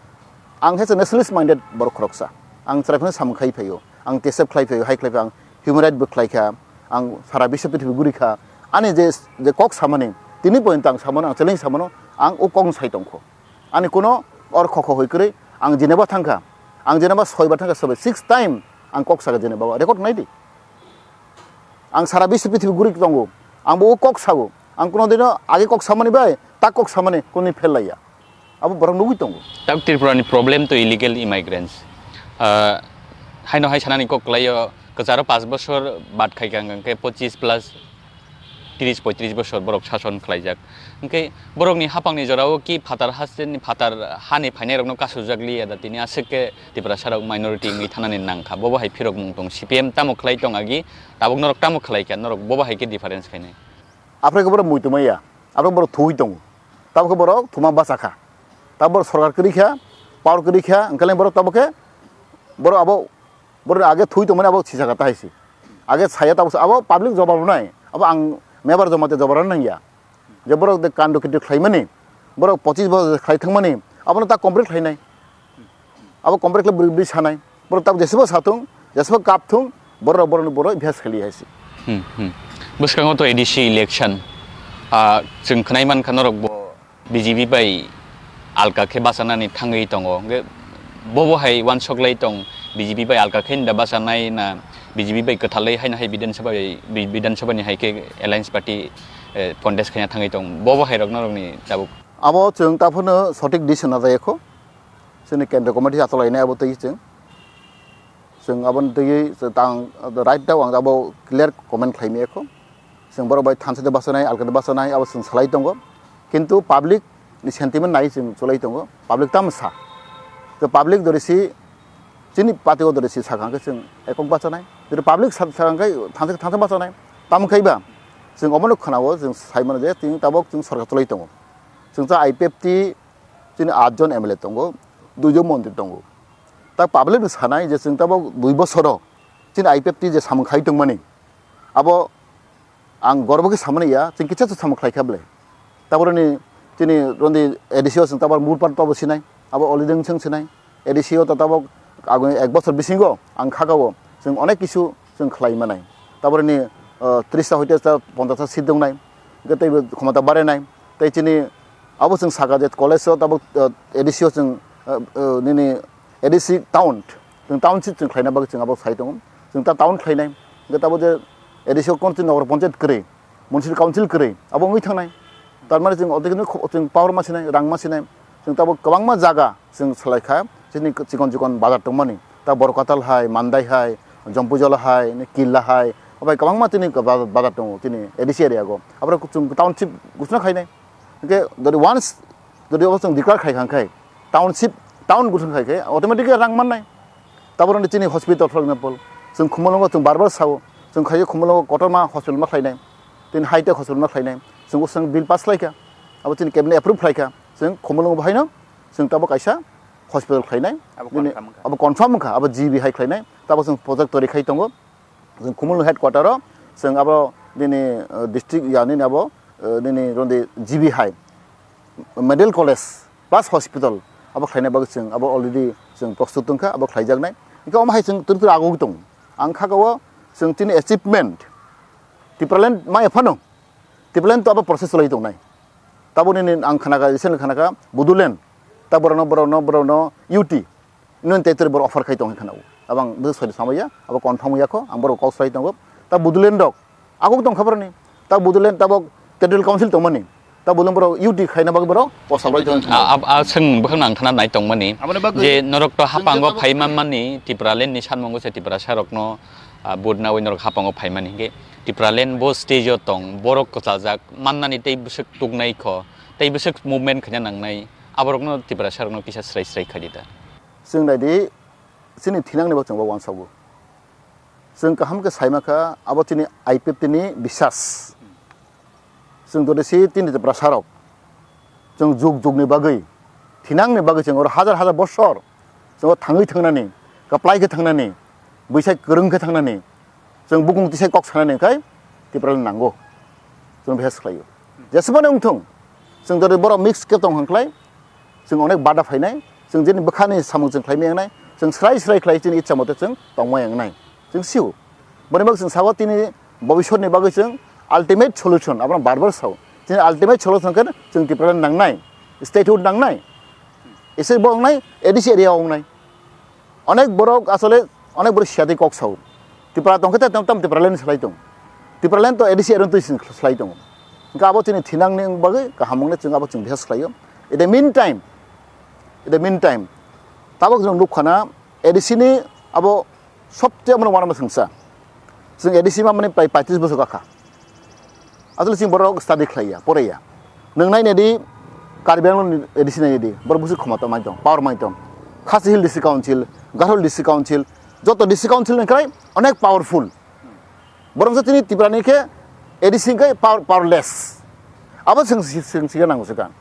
ang hise nationalist minded borok khoroksa. Ang chwrai phano samung khai phaio, ang T S F khlai phaio, hai khlai phaio, ang human right bo khlai kha, ang sara biswa prithibi guri kha. Ani je, je kok samani, tini pointo ang samano, ang challenge samano, ang o kok sai tongkho. Ani kuno or kho kho hoi kwrwi, ang Geneva thangkha, ang Geneva soi bar thangkha, sobe six time ang kok saka Geneva o, record nai di. Ang sara biswa prithibi guri tongo, ang bo o kok sao, ang kuno dino age kok samani bai, ta kok samani kuni phel laiya. Abo borok nugwi tongo. Tak Tripura ni problem to illegal immigrants. Ah, haino hai sanani kok kwlaio, kwcharo paanch bosor bat khai kha, hwnkhe pochis plus tris poitris bosor borok sason khlaijak. Hwnkhe borokni hapangni jorao ki phatar hasteni phatar hani phainairokno kasujak liya da tini aswk khe Tiprasarok minority wngwi thanani nangkha. Bobo hai phirokmung tong, C P M tamo khlai tong agi, tabuk norok tamo khlai kha, norok bobo hai khe difference khainai. Aphre khe borok muitu maya, aphre borok thuwi tongo. Tabuk khe borok thuma bacha kha. Tabuk borok sorkar kwrwi kha, power kwrwi kha, hwnkhe borok tabuk khe borok abo, borok age thuwi tongmani abo sijak kha tahai se. Age saya tabuk se abo public jobab rwnai, abo ang mebar joma te jobab rwna nangya. Je borok de kando kiti khlaimani, borok pochis bosor khlai thangmani, abono ta complete khlainai. Abo complete khlai bwrwi bwrwi sanai. Borok tabuk jesebo sathung, jesebo kapthung, borok borokni borok ibhas khali hai se. Hmm, hmm. Bwskango to A D C election, ah, chwng khwnai mankha norok bo B J P bai alka khe bachanani thangwi tongo. Hwnkhe bobo hai uansuk lai tong, B J P bai alka khe da bachanai na B J P bai kwthalai haino hai Bidhan Sabha bai, Bi-, Bidhan Sabha ni hai khe alliance party, eh, contest khaina thangwi tong. Bobo hai rok norokni tabuk. Abo chwng taphano sothik decision na jaya kho. Chini kendra committee achalainai abo twi chwng. Chwng aboni twi tang right now ang abo clear comment khlai maya kho. Chwng borok bai thansa de bachanai, alka de bachanai, abo chwng salai tongo. Kintu public ni sentiment nai chwng cholai tongo. Public tamo sa. To public dori si chini party o dori si sakha khe chwng ekok bachanai. Jodi public sa-, sakha khe thansa, thansa bachanai. Tamo khai ba chwng omono khwnao chwng sai mano je chwng tabok chwng sorkar cholai tongo. Chwng cha I P F T chini atjon M L A tongo, duijon montri tongo. Ta public no sanai je chwng tabok dui bosoro chini I P F T je samung khai tongmani, abo ang gorbo khe samani ya, chwng kisa se samung khlai kha bwle. Taboroni chini rondi A D C o chwng tabor murpar tobo sinai, abo already wng sinai. A D C o ta tabok agoni ek bosor bisingo ang khakao chwng onek kisu chwng khlai manai. Taboroni, ah, tris ta hoite ta ponchas ta seat dongnai, hwnkhe teibo khomota barenai. Tei chini abo chwng saka je college o tabok, ah, A D C o chwng, ah, ah, nini A D C town, chwng township chwng khlaina bagwi chwng abo sai tongo. Chwng ta town khlainai, hwnkhe tabo je A D C o kon chini nogor panchayat kwrwi, municipal council kwrwi, abo wngwi thangnai. Tar mane chwng odekno kho-, chwng power ma sinai, rang ma sinai. Chwng tabok kwbangma jaga, Chwng salai kha, chini chikon chikon bazar tongmani, ta Borkatal hai, Mandai hai, Jompuijala hai, ni Killa hai, obai kwbangma tini bazar, bazar tongo tini A D C area go. Abro chwng township gusna khainai. Hingke jodi once, jodi obo chwng declare khai kha khe, township, town gusna khai khe, automatic rang mannai. Taboro ni chini hospital, for example, chwng Khumulwngo chwng bar bar sao, chwng khaio Khumulwngo kotorma hospital ma khlainai, tini high tech hospital ma khlainai, chwng usang bill pass khlaikha, abo chini cabinet approve khlaikha, chwng Khumulwngo bahaino chwng tabo kaisa hospital khlainai, abo nini confirm wngkha. Abo confirm wngkha, abo G B hai khlainai, tabo chwng project tori khai tongo, chwng Khumulwng headquarter o, chwng abo nini, uh, district ya nini abo, uh, nini rondi G B hai, medical college plus hospital abo khlaina bagwi chwng abo already chwng prostut wngkha, abo khlaijaknai. Hingke omo hai chwng turi turi agogwi tongo. Ang kha o chwng chini achievement, Tipraland ma ephano, Tipraland to abo process cholai tongnai. Taboni ni ang khanaka, recently khanaka, Bodoland, ta borokno, borokno, borokno U T, Union Territory borok offer khai tong khanao. Abang bwswk sori samaya, abo confirm ya kho, ang borok kok sai tongo. Ta Bodoland rok, aguk tong khabar ni, ta Bodoland tabok Territorial Council tongmani, ta Bodoland borok U T khaina bagwi borok kosal bai tong khanao. A, a, a, chwng bwkhak nang thana nai tongmani, aboni bagwi je norok to chwng hapango jotto phai manmani, Tipraland ni sanmongo se Tiprasa rokno, a, vote nawi norok hapango phaimani hingke Tipraland bo stage o tong, borok kwchajak mannani tei bwswk tuknai kho, tei bwswk movement khaina nangnai, aborokno Tiprasa rokno kisa srai srai khaidi ta. Chwng naidi, chini thinangni bo chwng bo uansago. Chwng kaham khe saima kha, abo chini I P F T ni bisas. Chwng jodi si tini Tiprasa rok, chwng jug jug ni bagwi, thinang ni bagwi chwng oro hajar hajar bosor chwng o thangwi thangnani, kwplai khe thangnani, bwsai kwrwng khe thangnani, chwng bukung tisai kok sanani khai Tipraland nango, chwng bihas khlaio. Jesubani wngthung, chwng jodi borok mix khe tong hwn khlai, chwng onek bada phainai, chwng jeni bwkhani samung chwng khlaimai wngnai, chwng srai srai khlai chini ichha mote chwng tongmai wngnai, chwng sio. Boni bagwi chwng sao tini bobiswtni bagwi chwng ultimate solution, abono bar bar sao. Chini ultimate solution khe chwng Tipraland nangnai, statehood nangnai, ese bo wngnai, A D C area o wngnai. Onek borok asole onek borok siyatwi kok sao. Tipra tongkhe te tam Tipraland ni slai tong. Tipraland to A D C area twi slai tongo. Hingke abo chini thinangni bagwi kaham wngnai chwng abo chwng bihas khlaio. In the meantime, in the meantime, tabok chwng nukha na A D C ni abo sobse omono uanama swngsa. Chwng A D C ma mani prai paitris bosor kakha. Asole chini borok study khlaiya, poraiya. Nwng nainadi Karbi Anglong ni A D C nainadi, borok bwswk khomota mai tong, power mai tong. Khasi Hill District Council, Garo Hill District Council, joto District Council ni khlai onek powerful. Borok se chini Tripura ni khe A D C khe power, powerless. Abo chwng si-, chwng siga nango swkang.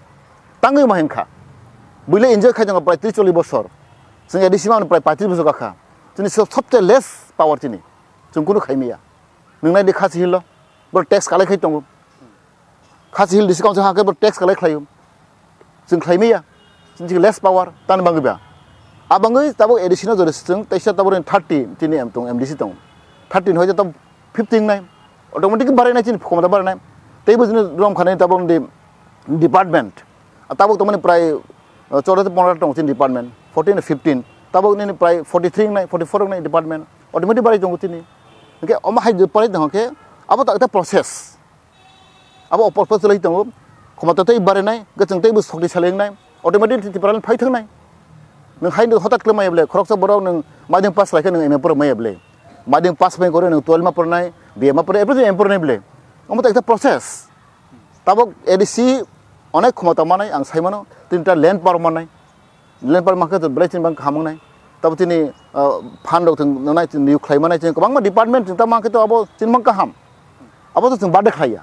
Tangwi ma hinkha. Buile enjoy khai tongo prai tris chollish bosor. Chwng A D C ma prai paitris bosor kakha. Chini sob-, sobse less power chini. Chwng kunu khaimaya. Nwng naidi Khasi Hill o, borok tax collect khai tongo. Khasi Hill District Council ha khe borok tax collect khlaio. Chwng khlaimaya. Chini less power, tani bagwi ba. A bagwi tabuk A D C no jori chwng teisa tabuk thirty chini M tong, M D C tong. Thirty ni hoite tabuk fifty wngnai. Automatic barai nai chini khomota barai nai. Teibo chini rom khanai tabuk di department. A tabuk tongmani prai, uh, chordo tei pondro tong chini department. Fourteen, fifteen. Tabuk nini prai forty three wngnai, forty four wngnai department. Automatic barai tongo chini. Hingke omo hai je parai tong khe abo ta ekta process. Abo opor pho chwlai tongo. Khomota tei barinai, gachang tei bo sokti salai wngnai. Automatic Tipraland phai thangnai. Nwng hai nwng hotak kle maya ble, khoroksa borok nwng madhyamik pass lai khe nwng M A porok maya ble. Madhyamik pass bai gore nwng twelve ma pornai, B A ma pornai, everything M A pornai ble. Omo to ekta process. Tabok A D C onek khomota manai ang sai mano, tinta land power manai. Land power mankhe to belai chini bang kaham wngnai. Tabo chini, ah, fund rok thwng nwnai chini niyok khlai manai chini kwbangma department chini tamo mankhe to abo chini bang kaham. Abo to chwng birthday khlaiya.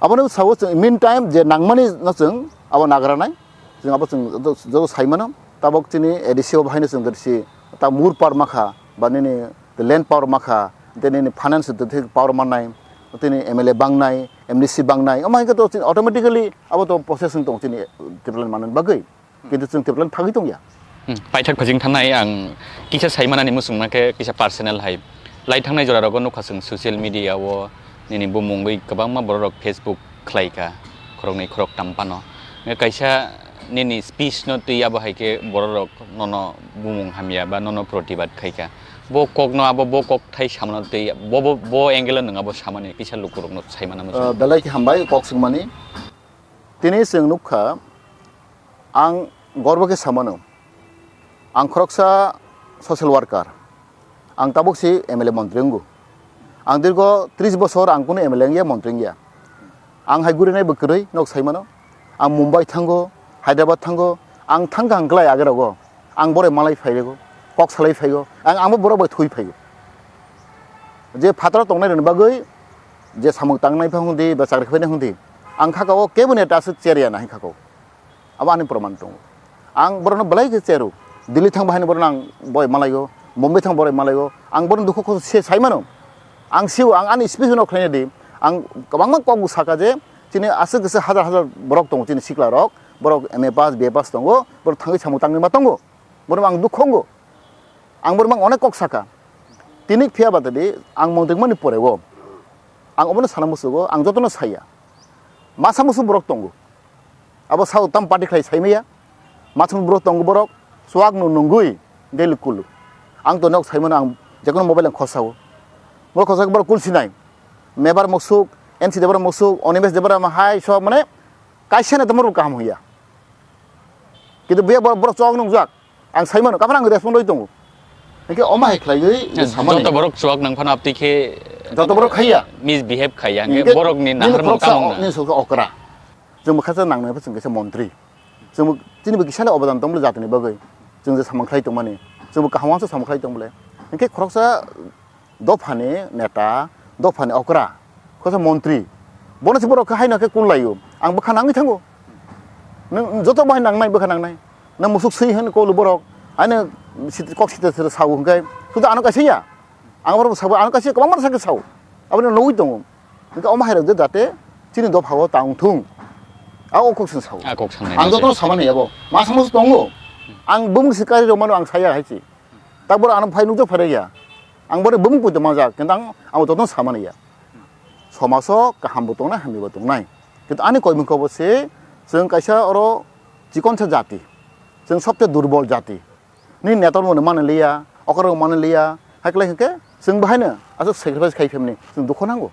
Abono sao chwng mean time je nangmani no chwng abo nagranai. Chwng abo chwng joto, joto sai mano. Tabok chini A D C o bahaino chwng A D C ta mur power makha ba nini land power makha, tei nini finance to thik power mannai, tini M L A bangnai, M D C bangnai. Omo hai khe to chini automatically abo to process wng tong chini Tipraland manani bagwi. Kintu chwng Tipraland thagwi tongya. Hmm, paithak phajing thangnai ang kisa sai manani muchung mankhe kisa personal hai. Lai thangnai jora rogo nukha chwng social media o nini bumung bai kwbangma borok rok Facebook khlai kha, khoroknwi khoroktam phano. Kaisa nini speech no twi abo hai khe borok rok nono bumung hamya ba nono protibad khai kha. Bo kok no abo bo kok thai samano twi bo, bo, bo angle o nwng abo samani kisa luku rok no sai mana muchung. Ah, belai khe hambai kok swngmani. Tini chwng nukha, ang Gorbo khe samano, ang khoroksa social worker, ang tabuk si M L A montri wngo. Ang dirgo tris bosor ang kunu M L A wngya, montri wngya. Ang hai gurinai bwkrwi nok saimano. Ang Mumbai thango, Hyderabad thango, ang thangkha hwnklai agerogo. Ang borok malai phaigo, kok salai phaigo, ang, angbo borok bai thui phaigo. Je phataro tongnai rwni bagwi, je samung tangnai phang hwndi, ba chakri khainai hwndi, ang khakao kebo neta aswk cherya nai khakao. Abo ani proman tongo. Ang borokno belai khe chero. Delhi thang bahaino borokno ang boi malaigo, Mumbai thang borok malaigo. Ang borokni dukhu kok se saimano. Ang sio, ang ani speech no khlaina di. Ang kwbangma kok bo saka je chini aswk kisa hajar hajar borok tongo chini sikla rok. Borok M A pass, B A pass tongo. Borok thangwi samung tangwi ma tongo. Borok ang dukhu wngo. Ang borok ang onek kok saka. Tini phiya ba tadi ang mongtwng mani porego. Ang obono sana musugo, ang jotono saya. Masa musu borok tongo. Abo sao tam party khlai saimaya. Masa musu borok tongo borok. Suak no nungui daily kulu. Ang to nok saimano ang jekono mobile ang khosao. Borok khosa borok kul sinai. Mebar musuk, N C Debra musuk, Onimesh Debra ma hai so mane kaisa na tomor kaham huya. Kintu buya borok, borok chok nungjak. Ang saimano, kaphar ang respond roi tongo. Hingke oma hai khlaiwi je samani. Joto borok chuak nang phano aptwi khe joto borok khaiya. Misbehave khaiya. Hingke hingke borokni nini nahar khoroksa mungkha o-, mungna. Nini soksa okra. Chwng bwkha sa nangnai phai chwng kaisa montri. Chwng bo, chini bo kisale obodan tong bwle jatini bagwi. Chwng je samung khlai tongmani. Chwng bo kaham wangsa samung khlai tong bwle. Hingke khoroksa dophani neta, dophani okra, khoroksa montri, bono se borok khe haino khe kul laio, ang bwkha nangwi thango. Nwng joto bahai nangnai, bwkha nangnai. Nwng musuk swi hwn kolu borok, haino sit-, kok sita sita sao hwnkhe, suda ano kaisa ya. Ang borok sabo ano kaisa kwbangma sakhe sao. Aboni nugwi tongo. Hwnkhe omo hairok je jate chini dophao tang thung. A o kok sing sao. A kok sangnai ang mase. Jotono samani abo. Masa musu tongo. Ang bumung se kari rok mano ang saya hai se. Tabor ano phai nukjak phai ya. Ang bore bumung poito manjak, kintu ang, ang jotono samani ya. Somaso kaham bo tongnai, hamya bo tongnai. Kintu ani koimung kobo se, chwng kaisa oro chikonsa jati. Chwng sobse durbol jati. Ni netor mone mani liya, okra mani liya, hai khlai hwnkhe chwng bahaino aswk sacrifice khai phaimani chwng dukho nango.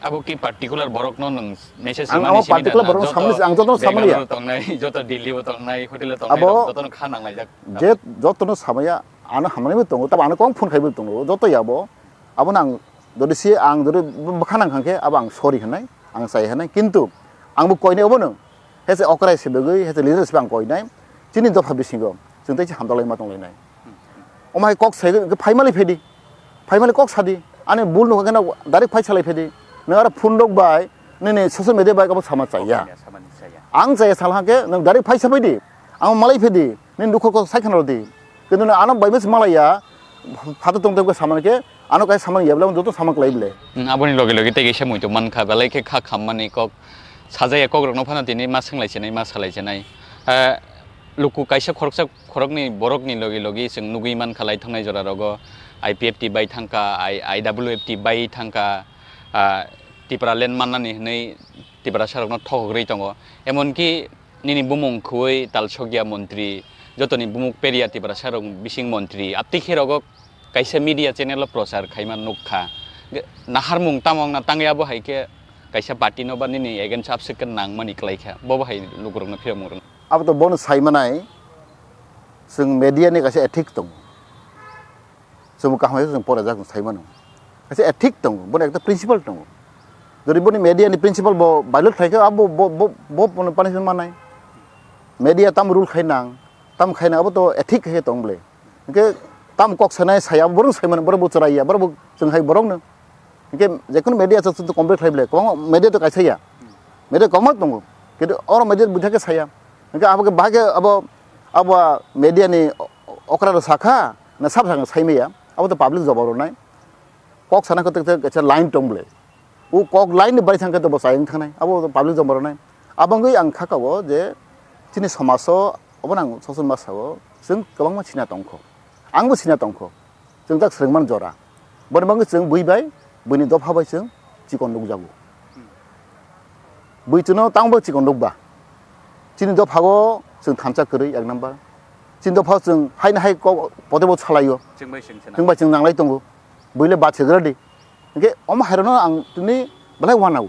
Abo ki particular borokno nwng message ang samani amo simi da particular na? Borokno joto samani, ang jotono samani ya. Bangalore tongnai, joto Delhi bo tongnai, hotel o tongnai, abo rok jotono kha nanglaijak. Je jotono samaya, ano hamnai bo tongo, tabo ano kong phone khai bo tongo, joto yabo. Abono ang jodi si ang jodi bwkha nang kha khe abo ang sorry hinai, ang chai hinai, kintu ang bo koinai obono, hese okrai se begwi, hese leader se ang koinai, chini dopha bisingo chwng tei hamdalai ma tonglainai. Omo hai kok sai khe phai malai phedi, phai malai kok sadi, ani bul nukha khe no direct phai salai phedi, nang aro phone rok bai, nini social media bai kabo sama chaya. Ang chaya sal ha khe nang direct phai sabai di, ang malai phedi. Nini dukhu kok sai khna rw di. Kintu nini ano bai bwswk malai ya, phato tong tong khe samani khe, ano kai samani ya bwle, joto samani klai bwle. Hmm, aboni loge loge tei kaisa muitu mankha, belai khe kha khammani kok sajaya kok rokno phano tini ma swnglai chenai, ma salai chenai. Eh, luku kaisa khoroksa khoroknwi borokni loge loge chwng nugwi mankha lai thongnai jora rogo I P F T bai thangkha, I, I W F T bai thangkha, ah, Tipraland mannani hwnwi Tiprasa rokno thokgwrwi tongo. Emonki nini bumung khwui talsokya montri, jotoni bumuk peria Tiprasa rok bising montri, aptwi khe rogo kaisa media channel o prochar khaima nukha. Ge-, naharmung tamo wngna tangya bo hai khe kaisa party no ba nini against o abswk khe nangmani kwlai kha. Bo bo hai lukurokno phirokmung rwng. Abo to bono sai manai, chwng media ni kaisa ethic tongo. Chwng bo kaham khe chwng porajak chwng sai mano. Kaisa ethic tongo, boni ekta principle tongo. Jodi boni media ni principle bo violate khai khe abo bo, bo, bo, bo bono punishment manai. Media tam rule khai nang, tam khai nang abo to ethic khai khe tong bwle. Hwnkhe tam kok sanai saya borok sai mano, borok bo chwrai ya, borok bo chwng hai borok no. Hwnkhe jekunu media chwng chwng to complain khlai bwle, kwbangma media to kaisa ya. Media kwbangma tongo. Kintu oro media bwtha khe saya. Hwnkhe abo khe bahai khe abo, abo media ni okra rok sakha, na sab sakha sai maya. Abo to public jawab rwnai. Kok sana khe to kaisa line tong bwle. O kok line ni bai thang khe to bo chayeng thangnai. Abo to public jawab rwnai. Abo wngwi ang kha kao je chini somaj o obo nang social media o chwng kwbangma sina tongkho. Ang bo sina tongkho. Chwng tak swrwngmani jora. Boni bagwi chwng bui bai, buini dopha bai chwng chikon nukjago. Bui chwngno tamo bai chikon nukba. Chini dophao chwng thansa kwrwi ek number. Chini dophao chwng haino hai kok pote bo salaio. Chwng bai chwng sena. Chwng bai chwng nanglai tongo. Buile ba chegra di. Hingke omo hairokno ang tini belai wanao.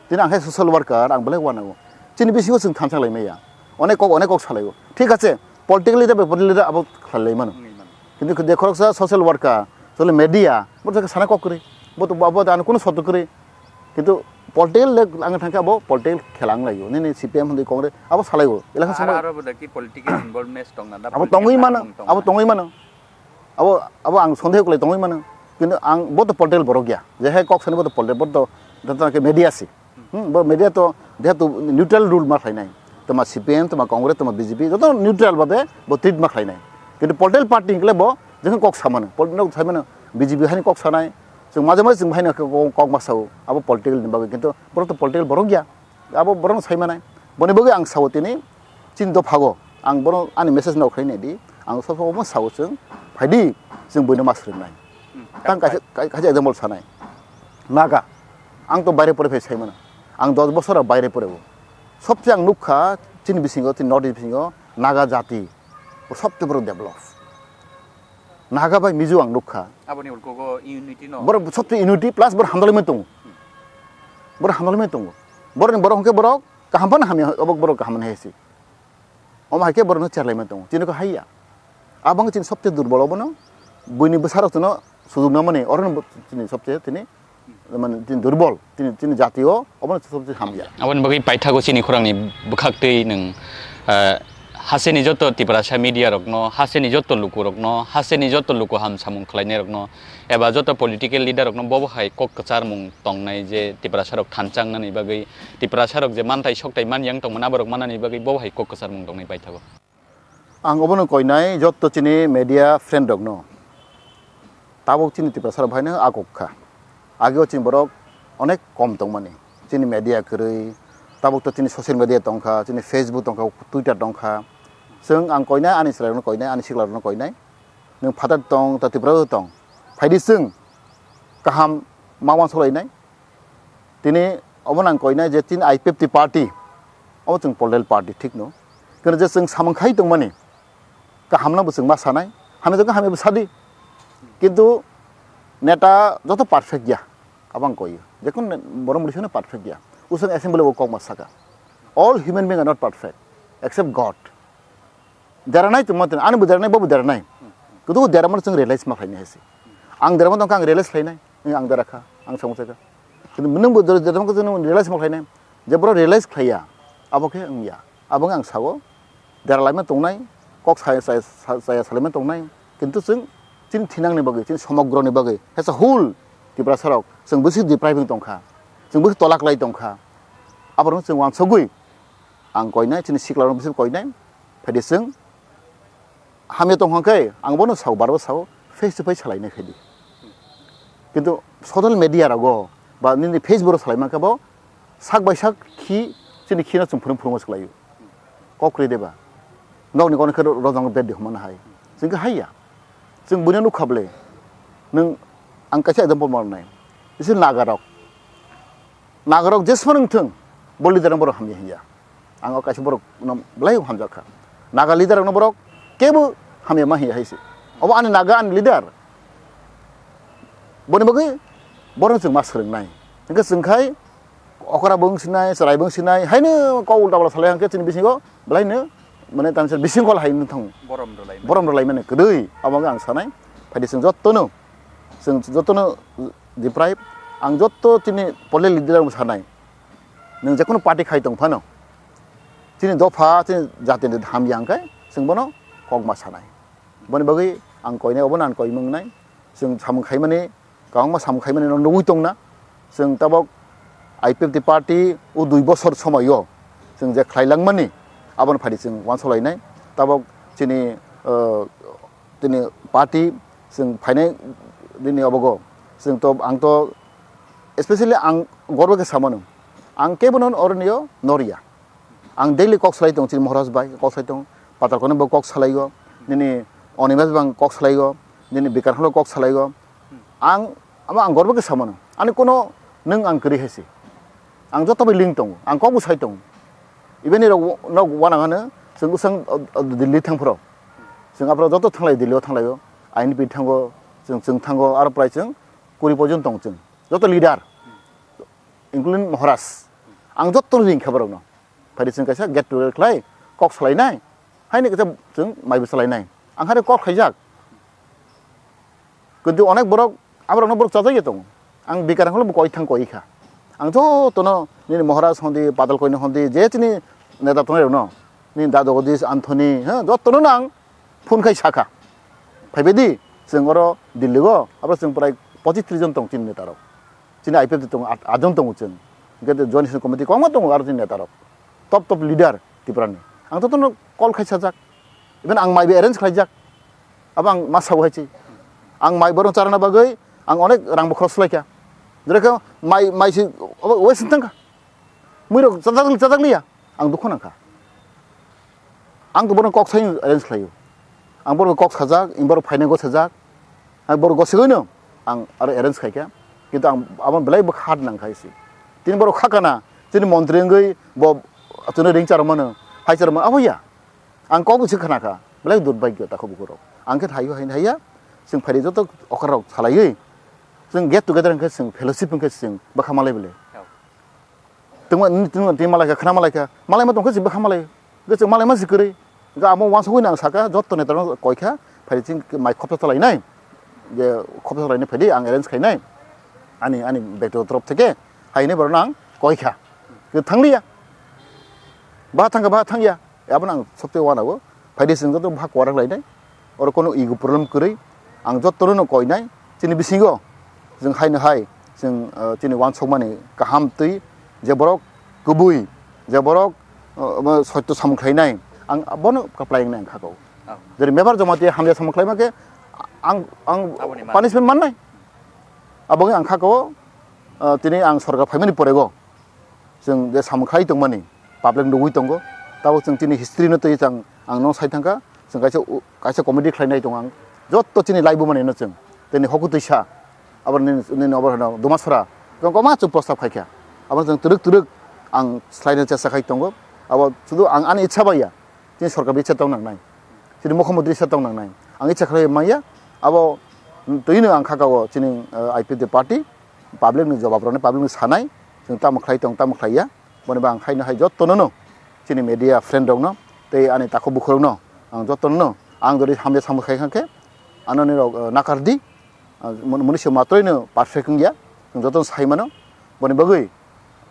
Tini ang khe social worker, ang belai wanao. Chini bisingo chwng thansa lai maya. Onek kok, onek kok salaio. Thik ache, political leader bai political leader abo khlai lai mano. Wngwi mano. Kintu je khoroksa social worker, social media, bo to sana kok kwrwi. Bo to, bo to ano kuno soto kwrwi. Kintu political le ang thangkhe abo political khela wng laio. Nini C P M hwnwi Congress abo salaio. Election Ar, samung aro bo da ki political involvement tongna da abo political tongwi mano, tongna. Abo tongwi mano. Abo, abo ang sondeho kwlai tongwi mano. Kintu ang bo to political borok ya. Je hai kok sani bo to political, bo to, to, to ke media si. Hmm, bo media to, they have to neutral role ma khlainai. Toma C P M, toma Congress, toma B J P, joto neutral babe bo treat ma khlainai. Kintu political party hingle bo, jekhe kok samano, political samano, B J P haini kok sanai, chwng maje maje chwng haino kok, kok ma sao, abo political ni bagwi, kintu borok to political borok ya. Abo borokno sai manai. Boni bagwi ang sao tini, chini dophago. Ang bono ani message no khlai nai di. Ang sob sob omo sao chwng, phai di, chwng buino ma swrwng nai. Hmm, Tang kaisa, kaisa example sanai. Naga. Ang to baire pore phai sai mano. Ang dos bosor baire pore bo. Sobse ang nukha, chini bisingo, chini North East bisingo, Naga jati. Sobse boro develop. Naga bai Mizo ang nukha. Aboni ulkugo unity no. Boro sobse unity plus boro hamdalai mani tongo. Boro hamdalai mani tongo. Boroni borok hwnkhe borok kaham phano hamya, obo borok kaham hwnwi hai se. Omo hai khe borokno cherlai mani tongo. Chini khe haiya. Abang chini sobse durbol obono. Buini bwsarok chwngno sujukna mani. Orono bo chini sobse chini mane chini durbol, chini, chini jatio obono sobse hamya. Aboni bagwi paithago chini khorangni bwkhaktwi nwng, ah, hasteni joto Tiprasa media rokno, hasteni joto lukurokno, hasteni joto luku ham samung khlainairokno, eba joto political leader rokno bobo hai kok kwcharmung tongnai je Tiprasa rok thanchang nani bagwi, Tiprasa rok je mantai soktai manyang tongmani aborok manani bagwi bobo hai kok kwcharmung tongnai paithago. Ang obono koinai jotto chini media friend rokno. Tabuk chini Tiprasa rok phaino akok kha. Ageo chini borok onek kom tongmani. Chini media kwrwi, tabuk to chini social media tongkha, chini Facebook tongkha, Twitter tongkha. Chwng ang koinai, ani chwrairokno koinai, ani siklarokno koinai. Nwng phatar tong, ta Tripura tong. Phaidi chwng kaham ma uansuk lainai. Tini obo nang koinai je tin I P F T party, obo chwng political party, thik no. Keno je chwng samung khai tongmani, kahamno bo chwng ma sanai, hamya jagao hamya bo sadi. Kintu neta joto perfect ya, abo ang koyo. Jekun borok muli sano perfect ya. Usang assembly o kok ma saka. All human being are not perfect, except God. Deranai tongma tong, ani bo deranai, bo bo deranai. Kudu deramano chwng realize ma khlainai hai se. Ang deramo tongkha, ang realize khlainai. Ang derakha, ang samung sakha. Kintu nwng bo der-, deramo khe chwng realize ma khlainai. Je borok realize khlaiya, abo khe wngya. Abo wngkha ang sao, deralaima tongnai, kok saya, saya, saya, saya salaima tongnai. Kintu chwng chini thinangni bagwi, chini somogroni bagwi, as a whole, Tiprasa rok, chwng bwswk depriving tongkha. Chwng bwswk tola klai tongkha. Aborokno chwng uansugwi, ang koinai, chini siklarokno bwswk koinai, phaidi chwng hamya tong hwnkhe, ang bono sao, barbo sao, face to face salainai khaidi. Kintu social media rogo ba nini Facebook o salai mankhe bo sak bai sak khi chini khino chwng phwrwng phwrwngma swklaio. Kok kwrwi deba. Nokni kokno khe rojang bed di hwnmano hai. Chwng khe haiya. Chwng buino nukha bwle. Nwng ang kaisa example ma rwnai. Bisi nagarok. Nagarok jesma wng thung, bo leader no borok hamya hinya. Ang o kaisa borok no belai hamjak kha. Naga leader rok no borok kebo hamya ma hiya hai se. Obo ani Naga ani leader. Boni bagwi borok chwng ma swrwng nai. Hwnkhe chwng khai okra bo wng sinai, chwrai bo wng sinai, haino kok ulta pala salai hwnkhe chini bisingo belai no mane tamsa bisingkol hai no thang. Borom rwlai mani. Borom rwlai mani kwdwi. Abo wngkha ang sanai. Phaidi chwng jotto no, chwng jotto no deprive, ang jotto chini political leader rok sanai, nwng jekunu party khai tong phano, chini dopha, chini jati ni hamya hwnkhe chwng bono kokma sanai. Boni bagwi ang koinai, obono ang koimung nai, chwng samung khaimani, kwbangma samung khaimani no nugwi tongna, chwng tabok I P F T party o dui bosor somoio chwng je khlai langmani, aboni phaidi chwng uansuk lainai, tabok chini, uh, tini party chwng phainai nini obogo chwng to, ang to especially ang gorbo khe samano, ang kebono oronio norya. Ang daily kok salai tong chini Maharaj bai, kok salai tong, Patal Kono bo kok salaigo, nini Animesh bang kok salaigo, nini Bikar Holo kok salaigo. Ang, amo ang gorbo khe samano. Ani kono nwng ang kwrwi hai se. Ang joto bai link tongo, ang kok bo sai tongo. Even ni rok nok wana hano, chwng usang, o, o, Delhi thang phro. Chwng aphro joto thanglai Delhi o thanglaio. I N P thango, chwng, chwng thango, aro prai chwng kuri pojon tong chwng. Joto leader, including Maharaj. Ang joto ring khe borokno. Phaidi chwng kaisa get together khlai, kok salainai, haini kisa chwng maibo salainai. Ang hare kok khaijak. Kintu onek borok, aborokno borok chajagya tongo. Ang bikar hwnkheno bo koi thang koi kha. Ang jotono nini Maharaj hondi, Padal Koino hondi, je chini neta tongnai rokno, nini Da Jagadish, Anthony, ha, jotono no ang phone khai sakha. Phaibai di, chwng oro Delhi o, abo chwng prai pochis tris jon tong chini neta rok. Chini I P F T tongo, at-, atjon tongo chwng. Hwnkhe Joint Action Committee kwbangma tongo aro chini neta rok. Top top leader Tripura ni. Ang jotono call khai sajak. Even ang maibo arrange khlaijak. Abo ang ma sao hai se. Ang mai borok charana bagwi ang onek rang bo khorok swlaikha. Jore khe mai, mai se obo waste wngkha. Mui rok chajak, chajak liya. Ang dukhu nangkha. Ang to borok kok sai arrange khlaio. Ang borok kok sajak, ang borok phainai go sajak. Ang borok gosegwino ang aro arrange khaikha. Kintu ang abo belai bo hard nangkha isi. Tini borok khakana, chini montri wngwi bo chwngno ring charwmano, hai charwmano, abo ya. Ang kok bisi khnakha, belai durbhagyo takhuk bukhurok. Ang khe thaio hain haiya, chwng phaidi joto okra rok salaiwi, chwng get together wngkhe chwng fellowship wngkhe chwng bwkha malai bwle. Tungma, tungma, tungma malaikha, khna malaikha, malaima tongkhe chwng bwkha malai, chwng malaima si kwrwi. Ga amo wansugwi nang saka, jotto netarok koikha, phaidi chwng mai khopsa chalainai, je khopsa chalainai phaidi ang arrange khainai, ani, ani bektigoto torof theke, haini borok nang koikha, thangliya, ba thangkha, ba thangya. Abono ang sobte uanao phaidi chwng joto bwkha kwrak lainai, oro kono ego problem kwrwi, ang jotono no koinai, chini bisingo chwng haino hai chwng, ah, chini uansukmani kaham twi je borok kubui, je borok, ah, soito samung khlainai, ang bono kwplai wngnai ang khakao. Jeri Mebar Jamatia hamya samung khlaima khe ang, ang punishment mannai. Abo wngwi ang khakao, ah, tini ang sorkar phaimani porego. Chwng je samung khai tongmani, public nugwi tongo. Tabuk chwng chini history no twi chang ang no sai thangkha. Chwng kaisa u-, kaisa comedy khlai nai tongo ang. Jotto chini laibumani no chwng. Tini Hokutwisa, aboni, nini obo hwno Dumasora. Kwbangma chwng prostab khaikha. Abo chwng twrwk twrwk ang slai no chesta khai tongo. Abo sudu ang ani ichha bai ya. Chini sorkar bai se tong nangnai. Chini mukhyamantri se tong nangnai. Ang icha khlai manya. Abo, mm, twino ang khakao chini, eh, I P F T party, public ni jawab rokni, public ni sanai, chwng tamo khlai tong, tamo khlai ya. Boni bo ang haino hai jotto no no, chini media friend rok no, tei ani takhuk bukhuk rok no, ang jotto no no, ang jodi hamya samung khai kha khe, ano ni rok, eh, nakar di. Ah, mun-, munisa matroi no perfect wngya, chwng joto sai mano. Boni bagwi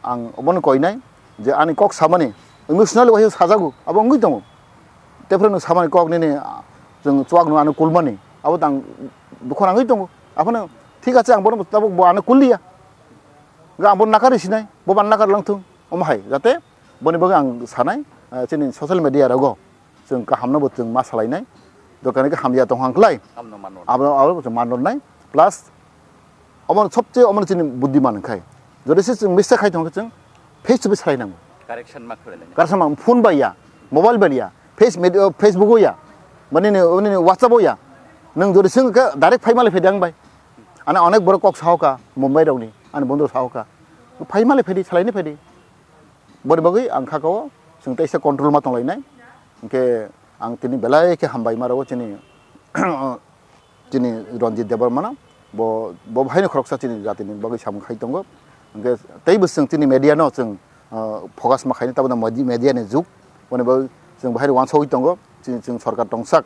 ang obono koinai je ani kok samani emotional wahai sajago, abo wngwi tongo. Tephre no samani kok nini, ah, chwng chuak no ano kulmani, abo tang dukho nangwi tongo. Aphano thik ache, ang bono tabuk bo ano kulliya. Ga ang bono nakar sinai, bo ban nakar langthung. Omo hai, jate boni bagwi ang sanai, ah, chini social media rogo. Chwng kahamno bo chwng ma salainai, dokan khe hamya tong hang khlai. Abo, abo chwng man rwnai. Plus, omo sobse omo chini buddiman khai. Jodi se chwng mistake khai tong khe chwng face to face salai nango. Correction ma khlai lainai. Correction ma phone bai ya, mobile bai ya, face med-, uh, Facebook o ya, mani ni, mani ni WhatsApp o ya. Nwng jodi se khe direct phai malai phai di ang bai. Ana onek borok kok sahoka, Mumbai rokni, ani bondhu sahoka. Phai malai phai di, salai ni phai di. Boni bagwi ang khakao chwng teisa control ma tonglainai. Hwnkhe ang tini belai khe hambai ma rwo chini, chini Ranjit Debbarmano. Bo, bo haino khoroksa chini jatini bagwi samung khai tongo. Hwnkhe tei bo chwng chini media no chwng, ah, focus ma khainai, tabukno modi-, media ni jug. Boni bagwi chwng bo haino uansugwi tongo. Chini, chwng sorkar tongsak.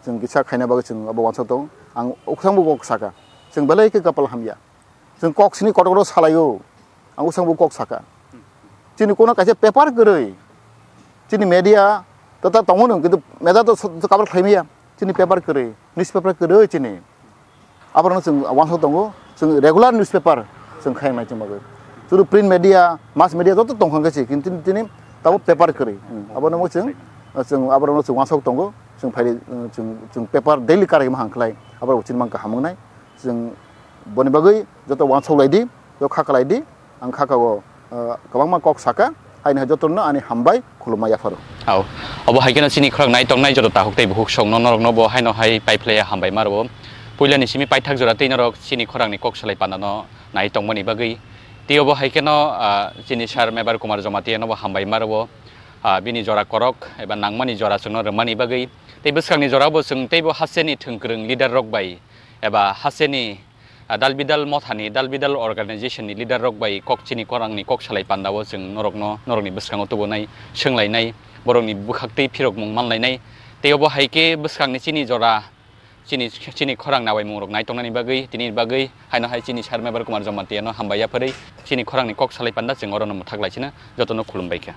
Chwng kisa khaina bagwi chwng abo uansuk tongo. Ang ukhsang bo kok saka. Chwng belai khe kapal hamya. Chwng kok sini kotor kotor salaio. Ang usang bo kok saka. Chini kono kaisa paper kwrwi. Chini media to ta tongo no, kintu media to so-, to cover khlai maya. Chini paper kwrwi, newspaper kwrwi chini. Aborokno chwng uansuk tongo, chwng regular newspaper chwng khainai chwng bagwi. Chwng print media, mass media joto tong kha khe se, kintu chini tabo paper kwrwi. Hmm, abono chwng, chwng aborokno chwng uansuk tongo, chwng phaidi, chwng, chwng paper daily karwi ma hang khlai, aborok chini mang kaham wngnai. Chwng boni bagwi joto uansuk lai di, joto kha kalai di, ang kha kao, ah, kwbangma kok saka, haini hai jotono ani hambai khulumma yapharo. Au. Obo hai kheno chini khorang nai tongnai joto takhuk tei bukhuk songno norokno bo haino hai paiphlaiya hambai ma rwo. Puilani simi paithak jora tei norok chini khorangni kok salai pandano nai tongmani bagwi. Tei obo hai kheno, ah, chini sir Mebar Kumar Jamatia no bo hambai ma rwo. Ah, bini jora korok eba nangmani jora chwngno rwmani bagwi. Tei bwskangni jora bo chwng teibo hasteni thwngkwrwng leader rok bai eba hasteni, ah, dal bidal mothani, dal bidal organization ni leader rok bai kok chini khorangni kok salai pandao chwng norokno, norokni bwskango tubunai, swnglainai, borokni bwkhaktwi phirokmung manlainai. Tei obo hai khe bwskangni chini jora, chini, chini khorang nawaimung rok naitongnani bagwi, tini bagwi haino hai chini Sir Mebar Kumar Jamatia no hambai yapharwi chini khorangni kok salai panda chwng orono mwthak laisino jotono khulumbai kha.